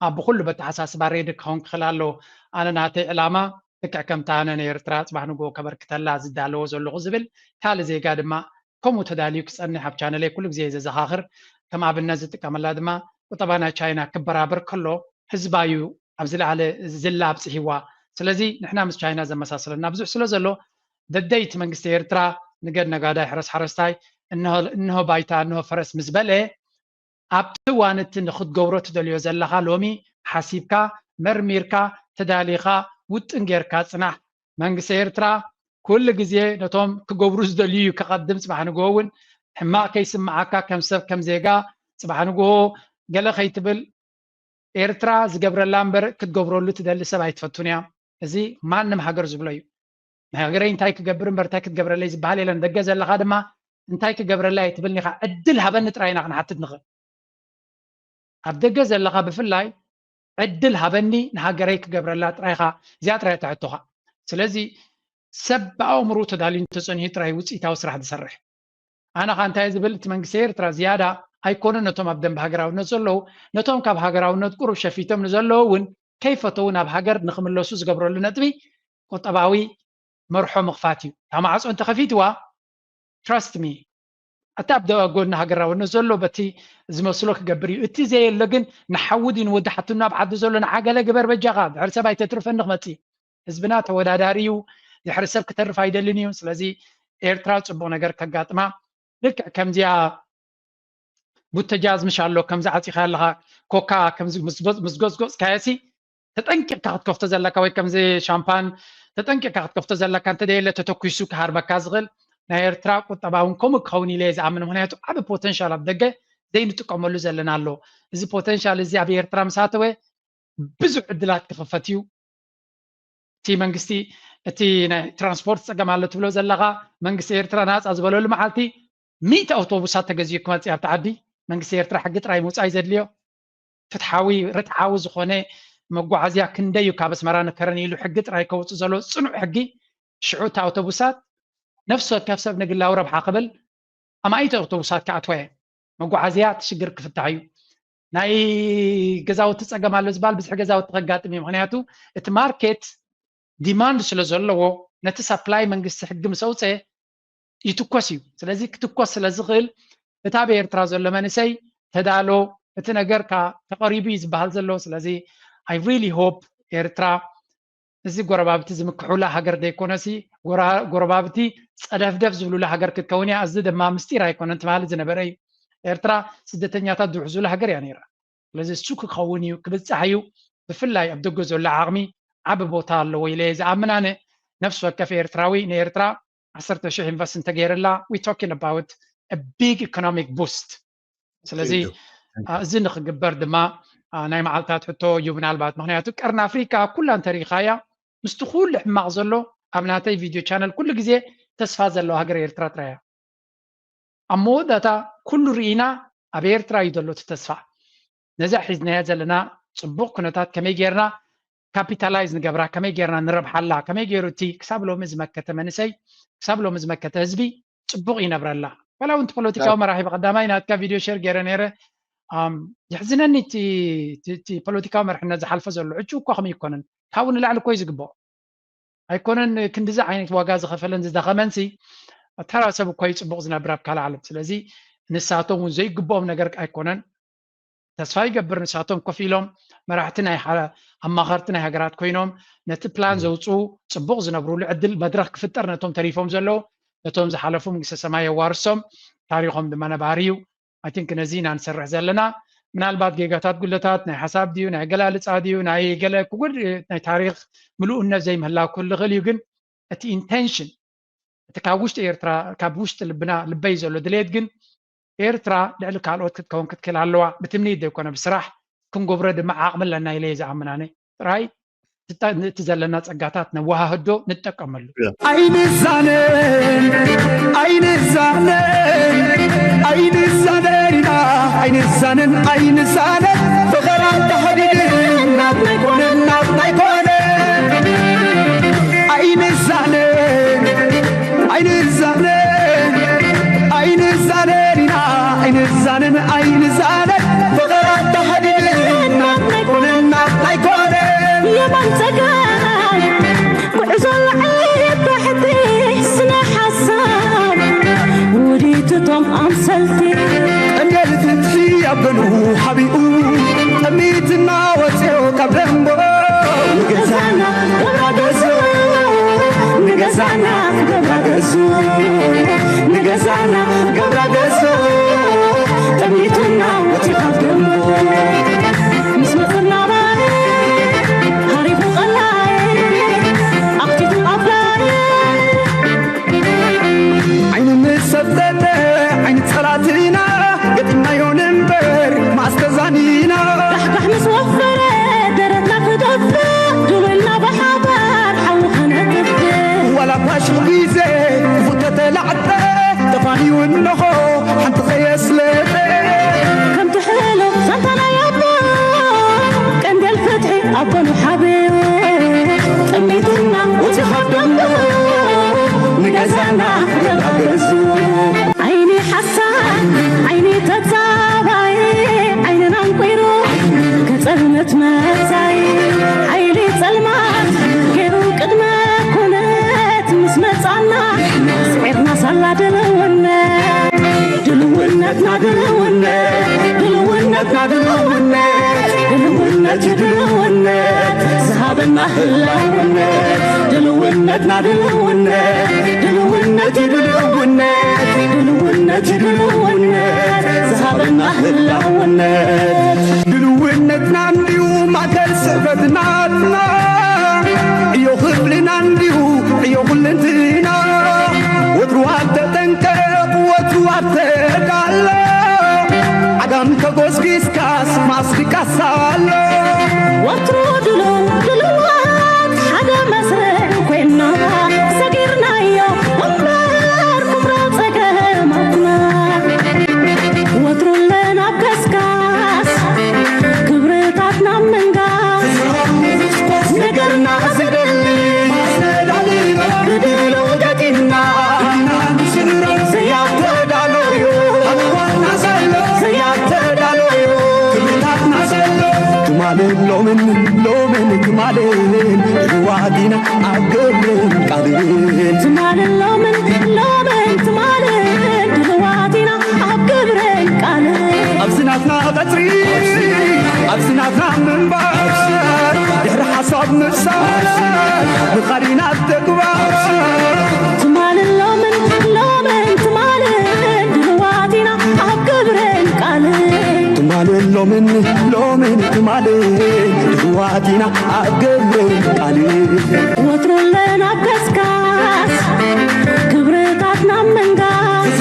ኣብ ብኩሉ በተሓሳስባ ሬዲ ክኸውን ክኽእል ኣለዎ። ኣነ ናተይ ዕላማ ልክዕ ከምታ ኣነ ንኤርትራ ጽባሕ ንግሆ ከበርክተላ ዝዳለዎ ዘለኹ ዝብል ካልእ ዜጋ ድማ ከምኡ ተዳልዩ ክጸንሕ ኣብ ቻነለይ ኩሉ ግዜ እየ ዘዘኻኽር። ከም ኣብነት ዝጥቀመላ ድማ ቁጠባ ናይ ቻይና ክበራበር ከሎ ህዝባ እዩ ኣብ ዝለዓለ ዝላ ኣብጽሕዋ። ስለዚ ንሕና ምስ ቻይና ዘመሳሰለና ብዙሕ ስለ ዘሎ ደደይቲ መንግስቲ ኤርትራ ንገድ ነጋዳይ ሕረስ ሓረስታይ እንሆ፣ እንሆ ባይታ እንሆ ፈረስ ምስ በለ ኣብቲ እዋን እቲ ንክትገብሮ ትደልዮ ዘለኻ ሎሚ ሓሲብካ መርሚርካ ተዳሊኻ ውጥን ጌርካ ጽናሕ። መንግስቲ ኤርትራ ኩሉ ግዜ ነቶም ክገብሩ ዝደልዩ እዩ ከቐድም። ጽባሕ ንግሆ እውን ሕማቕ ከይስምዓካ ከም ሰብ ከም ዜጋ ጽባሕ ንግሆ ገለ ከይትብል ኤርትራ ዝገብረላ እምበር ክትገብረሉ ትደሊ ሰብ ኣይትፈቱን እያ። እዚ ማንም ሃገር ዝብሎ እዩ። ንሃገረይ እንታይ ክገብር እምበር እንታይ ክትገብረለይ ዝበሃል የለን። ደገ ዘለኻ ድማ እንታይ ክገብረለይ ኣይትብልን ኢኻ። ዕድል ሃበኒ ጥራይ ኢና ክንሓትት ንኽእል። ኣብ ደገ ዘለኻ ብፍላይ ዕድል ሃበኒ ንሃገረይ ክገብረላ ጥራይ ኢኻ። እዚኣ ጥራይ እያ ሕቶኻ። ስለዚ ሰብ ብኣእምሮ ተዳልዩ እንተጸኒሑ ጥራይ ውጽኢታዊ ስራሕ ዝሰርሕ። ኣነ ኸኣ እንታይ ዝብል እቲ መንግስቲ ኤርትራ ዝያዳ ኣይኮነን ነቶም ኣብ ደንብ ሃገራውነት ዘለዉ ነቶም ካብ ሃገራውነት ቁሩብ ሸፊቶም ንዘለዉ እውን ከይፈተዉ ናብ ሃገር ንኽምለሱ ዝገብረሉ ነጥቢ ቁጠባዊ መርሖ ምኽፋት እዩ። እታ ማዕጾ እንተኸፊትዋ trust me ኣታ ኣብ ጎኒ ሃገራውነት ዘሎ በቲ ዝመስሎ ክገብር እዩ። እቲ ዘየሎ ግን ንሓዊ ድዩ ንወዲ ሓትኖ ኣብ ዓዲ ዘሎ ንዓገለ ግበር በጃኻ ድሕሪ ሰብ ኣይተትርፈኒ ክመጽእ ህዝብና ተወዳዳሪ እዩ። ድሕሪ ሰብ ክተርፍ ኣይደልን እዩ። ስለዚ ኤርትራ ጽቡቕ ነገር ከጋጥማ ልክዕ ከምዚኣ ቡተጃዝ ምሽ ኣሎ ከምዚ ዓፂኻ ኣለኻ ኮካ ከምዚ ምስ ጎፅጎፅካዮ ሲ ተጠንቂቕካ ክትከፍቶ ዘለካ ወይ ከምዚ ሻምፓን ተጠንቂቕካ ክትከፍቶ ዘለካ እንተደየለ ተተኩሱ ክሃርበካ ዝኽእል ናይ ኤርትራ ቁጠባ እውን ከምኡ ክኸውን ኢለ ዝኣምን ምክንያቱ ዓብ ፖተንሻል ኣብ ደገ ዘይንጥቀመሉ ዘለና ኣሎ። እዚ ፖተንሻል እዚ ኣብ ኤርትራ ምሳተወ ብዙሕ ዕድላት ክኽፈት እዩ። እቲ መንግስቲ እቲ ናይ ትራንስፖርት ፀገም ኣሎ ትብሎ ዘለኻ መንግስቲ ኤርትራ ናፃ ዝበለሉ መዓልቲ ሚእቲ ኣውቶቡሳት ተገዚኡ ክመፅእ ኣብቲ ዓዲ መንግስቲ ኤርትራ ሕጊ ጥራይ ምውፃእ ዘድልዮ ፍትሓዊ ርትዓዊ ዝኾነ መጓዓዝያ ክንደይ እዩ ካብ ኣስመራ ንከረን ኢሉ ሕጊ ጥራይ ከውፅእ ዘሎ ፅኑዕ ሕጊ ሽዑ እቲ ኣውቶቡሳት ነፍሲ ወከፍ ሰብ ንግላዊ ረብሓ ክብል ኣማኢት ኣውቶቡሳት ክኣትዋ እየ መጓዓዝያ እቲ ሽግር ክፍታሕ እዩ ናይ ገዛውቲ ፀገም ኣሎ ዝበሃል ብዝሒ ገዛውቲ ከጋጥም እዩ ምክንያቱ እቲ ማርኬት ዲማንድ ስለ ዘለዎ ነቲ ሳፕላይ መንግስቲ ሕጊ ምስ ኣውፀ ይትኮስ እዩ ስለዚ ክትኮስ ስለ ዝኽእል እቲ ኣብ ኤርትራ ዘሎ መንእሰይ ተዳሎ እቲ ነገር ተቐሪቡ እዩ ዝበሃል ዘሎ ስለዚ I really hope ኤርትራ እዚ ጎረባብቲ ዝምክሑላ ሃገር ዘይኮነሲ ጎረባብቲ ፀደፍደፍ ዝብሉላ ሃገር ክትከውን እያ እዚ ድማ ምስጢር ኣይኮነን ትበሃል ዝነበረ እዩ ኤርትራ ስደተኛታት ዝውሕዙላ ሃገር እያ ነይራ ስለዚ እሱ ክኸውን እዩ ክብፃሕ እዩ ብፍላይ ኣብ ደገ ዘሎ ዓቕሚ ዓቢ ቦታ ኣለዎ ኢለ ዝኣምን ኣነ ነፍሲ ወከፍ ኤርትራዊ ንኤርትራ ዓሰርተ ሽሕ ኢንቨስት እንተገይርላ we talking about big economic boost ስለዚ እዚ ንክግበር ድማ ናይ መዓልታት ሕቶ እዩ ምናልባት ምክንያቱ ቀርኒ ኣፍሪካ ኩላ እንተሪኢኻያ ምስቲ ኩሉ ሕማቕ ዘሎ ኣብ ናተይ ቪድዮ ቻነል ኩሉ ግዜ ተስፋ ዘለዋ ሃገር ኤርትራ ጥራያ ኣብ መወዳእታ ኩሉ ርኢና ኣብ ኤርትራ እዩ ዘሎ እቲ ተስፋ ነዛ ሒዝናያ ዘለና ፅቡቕ ኩነታት ከመይ ጌርና ካፒታላይዝ ንገብራ ከመይ ጌርና ንረብሓላ ከመይ ገይሩ እቲ ክሳብ ሎሚ ዝመከተ መንእሰይ ክሳብ ሎሚ ዝመከተ ህዝቢ ፅቡቕ ይነብረላ ዋላ እውን ፖለቲካዊ መራሒ ብቀዳማይ ናትካ ቪድዮ ሸር ገይረ ነይረ የሕዝነኒ እቲ ፖለቲካዊ መርሕነት ዝሓልፈ ዘሎ ዕጩ እኮ ከመይ ይኮነን ካብኡ ንላዕሊ እኮ እዩ ዝግብኦ ኣይኮነን ክንድዚ ዓይነት ዋጋ ዝኸፈለን ዝደኸመንሲ ተራ ሰብ እኮ እዩ ፅቡቕ ዝነብር ኣብ ካልእ ዓለም ስለዚ ንሳቶም እውን ዘይግብኦም ነገር ኣይኮነን ተስፋ ይገብር ንሳቶም ኮፍ ኢሎም መራሕቲ ናይ ኣማኸርቲ ናይ ሃገራት ኮይኖም ነቲ ፕላን ዘውፅኡ ፅቡቕ ዝነብሩሉ ዕድል መድረክ ክፍጠር ነቶም ተሪፎም ዘለዉ ነቶም ዝሓለፉ መንግስተ ሰማይ የዋርሶም ታሪኾም ድማ ነባሪ እዩ I think ነዚ ኢና ንሰርሕ ዘለና ምናልባት ጌጋታት ጉለታት ናይ ሓሳብ ድዩ ናይ ኣገላልፃ ድዩ ናይ ገለ ክጉድ ናይ ታሪክ ምልኡነት ዘይምህላው ክህሉ ይኽእል እዩ ግን እቲ ኢንቴንሽን እቲ ካብ ውሽጢ ኤርትራ ካብ ውሽጢ ልብና ልበይ ዘሎ ድሌት ግን ኤርትራ ልዕሊ ካልኦት ክትከውን ክትክእል ኣለዋ ብትምኒት ዘይኮነ ብስራሕ ክንገብሮ ድማ ዓቕሚ ኣለና ኢለ ዝኣምን ኣነ ጥራይ እቲ ዘለና ጸጋታት ነወሃህዶ ንጠቀመሉ። ኣይንዛነን ኣይንዛነን ኣይንዛነን ኢና ኣይንዛነን ኣይንዛነን ፍቕር ኣተሓዲድን ናብ ናይ ኮነን ናብ ናይ ኮነን ኣይንዛነን ኣይንዛነን ኣይንዛነን ኢና ኣይንዛነን ኣይንዛነን ፍቕር ኣተሓዲድን ናብ ናይ ኮነን ናብ ናይ ኮነን የማን ጸጋም ጉዕዞ ላዕሊ ታሕቲ ስነ ሓሳብ ውዲት እቶም ኣምሰልቲ ቀንዴል ፍትሒ ኣብ ገኑ ሓቢኡ ጥሚትና ወፅዮ ካብ ደንቦ ንገዛና ገብራ ገዝኡ ንገዛና ገብራ ገዝኡ ንገዛና ገብራ ገዝኡ ጠሚቱና ወፂ ካብ ደንቦ ምስ መፅና ባይ ሃሪፉ ቀላይ ኣኽቲቱ ኣባይ ዓይኑ ምስ ሰብተተ ዓይኑ እዩ እንሆ ሓንቲ ከየስለጠ። ከምቲ ሕሉፍ ዛንታ ናይ ኣቦ፣ ቀንዴል ፍትሒ ኣብ ጎኑ ሓብዮ፣ ጠሚቱና እቲ ካብ ደንጎ፣ ንገዛና ገዛ ገዙ። ዓይኒ ሓሳድ፣ ዓይኒ ተጻባይ፣ ዓይንና ኣንቂሩ፣ ከጸልመት መጻኢ፣ ሓይሊ ጸልማት ገይሩ ቅድመ ኩነት ምስ መጻና፣ ስዒርና ሳላ ድልውነት። ድልውነትና ድልውነት፣ ድልውነትና ድልውነት፣ ድልውነት እዩ ድልውነት፣ ዝሃበና ህላውነት። ድልውነትና ድልውነት፣ ድልውነት እዩ ድልውነት፣ ድልውነት እዩ ድልውነት፣ ዝሃበና ህላውነት። ድልውነትና እንዲዩ ማእከል ስዕበትናትና፣ ዕዮ ክብልና እንዲሁ ዕዮ ኩልንትና። ወትሩ ኣብ ተጠንቀቕ፣ ወትሩ ኣብ ተዳሎ፣ ዓጋም ተጎስጊስካስ ማስቲካስ ኣሎ። ወትሩ ድሉው ድሉዋት ሓደ መስርዕ ኮይና፣ ሰጊርናዮ እምበር ኩምራ ጸገማትና። ወትሩ ኣለና ኣብ ገስጋስ ክብርታትና ምንጋስ፣ ነገርና ዝደሊ ብድሎ ገጢምና፣ ዘያተዳሎዩ ዘያተዳሎዩ ትማልን ሎምን ሎምን ትማልን ድልዋት ኢና ኣብ ግብርን ቃልን። ትማልን ሎምን ሎምን ትማልን ድልዋት ኢና ኣብ ግብርን ቃልን። ኣብዚ ናትና ቀጽሪ፣ ኣብዚ ናትና ምንባር፣ ድሕሪ ሓሳብ ምሳር፣ ምኻድ ኢና ኣብ ተግባር። ትማልን ሎምን ሎምን ትማልን ድልዋት ኢና ኣብ ግብርን ቃልን። ትማልን ሎምን ሎምን ትማልን ድልዋት ኢና ኣብ ግብርን ቃልን። ወትሩ ኣለና ኣብ ገስጋስ ክብርታትና ምንጋስ፣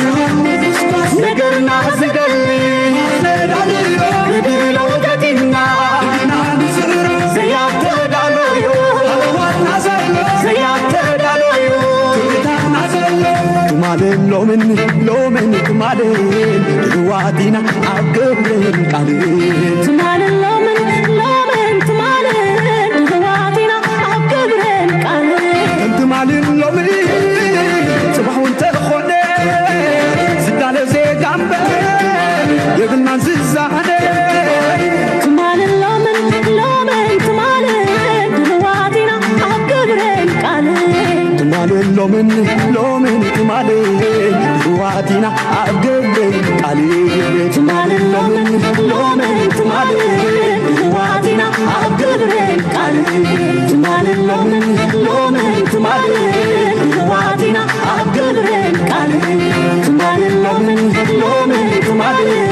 ነገርና ዝደሊ ብድሎ ገጢምና፣ ዘያተዳሎዩ ዘያተዳሎዩ ትማልን ሎምን ሎምን ትማልን ድልዋት ኢና ኣብ ግብርን ቃልን። ትማልን ሎምን ሎምን ትማልን ድልዋት ኢና ኣብ ግብርን ቃልን። ከም ትማልን ሎምን ጽባሕ እውን ተኾነ፣ ዝዳለ ዜጋ እምበር የብልናን ዝዛነ። ትማልን ሎምን ሎምን ትማልን ድልዋት ኢና ኣብ ግብርን ቃልን። ትማልን ሎምን ሎምን ትማልን ድልዋት ኢና ኣብ ግብርን ቃልን። ትማልን ሎምን ሎምን ትማልን ድልዋት ኢና ኣብ ግብርን ቃልን። ትማልን ሎምን ሎምን ትማልን ድልዋት ኢና ኣብ ግብርን ቃልን። ትማልን ሎምን ሎምን ትማልን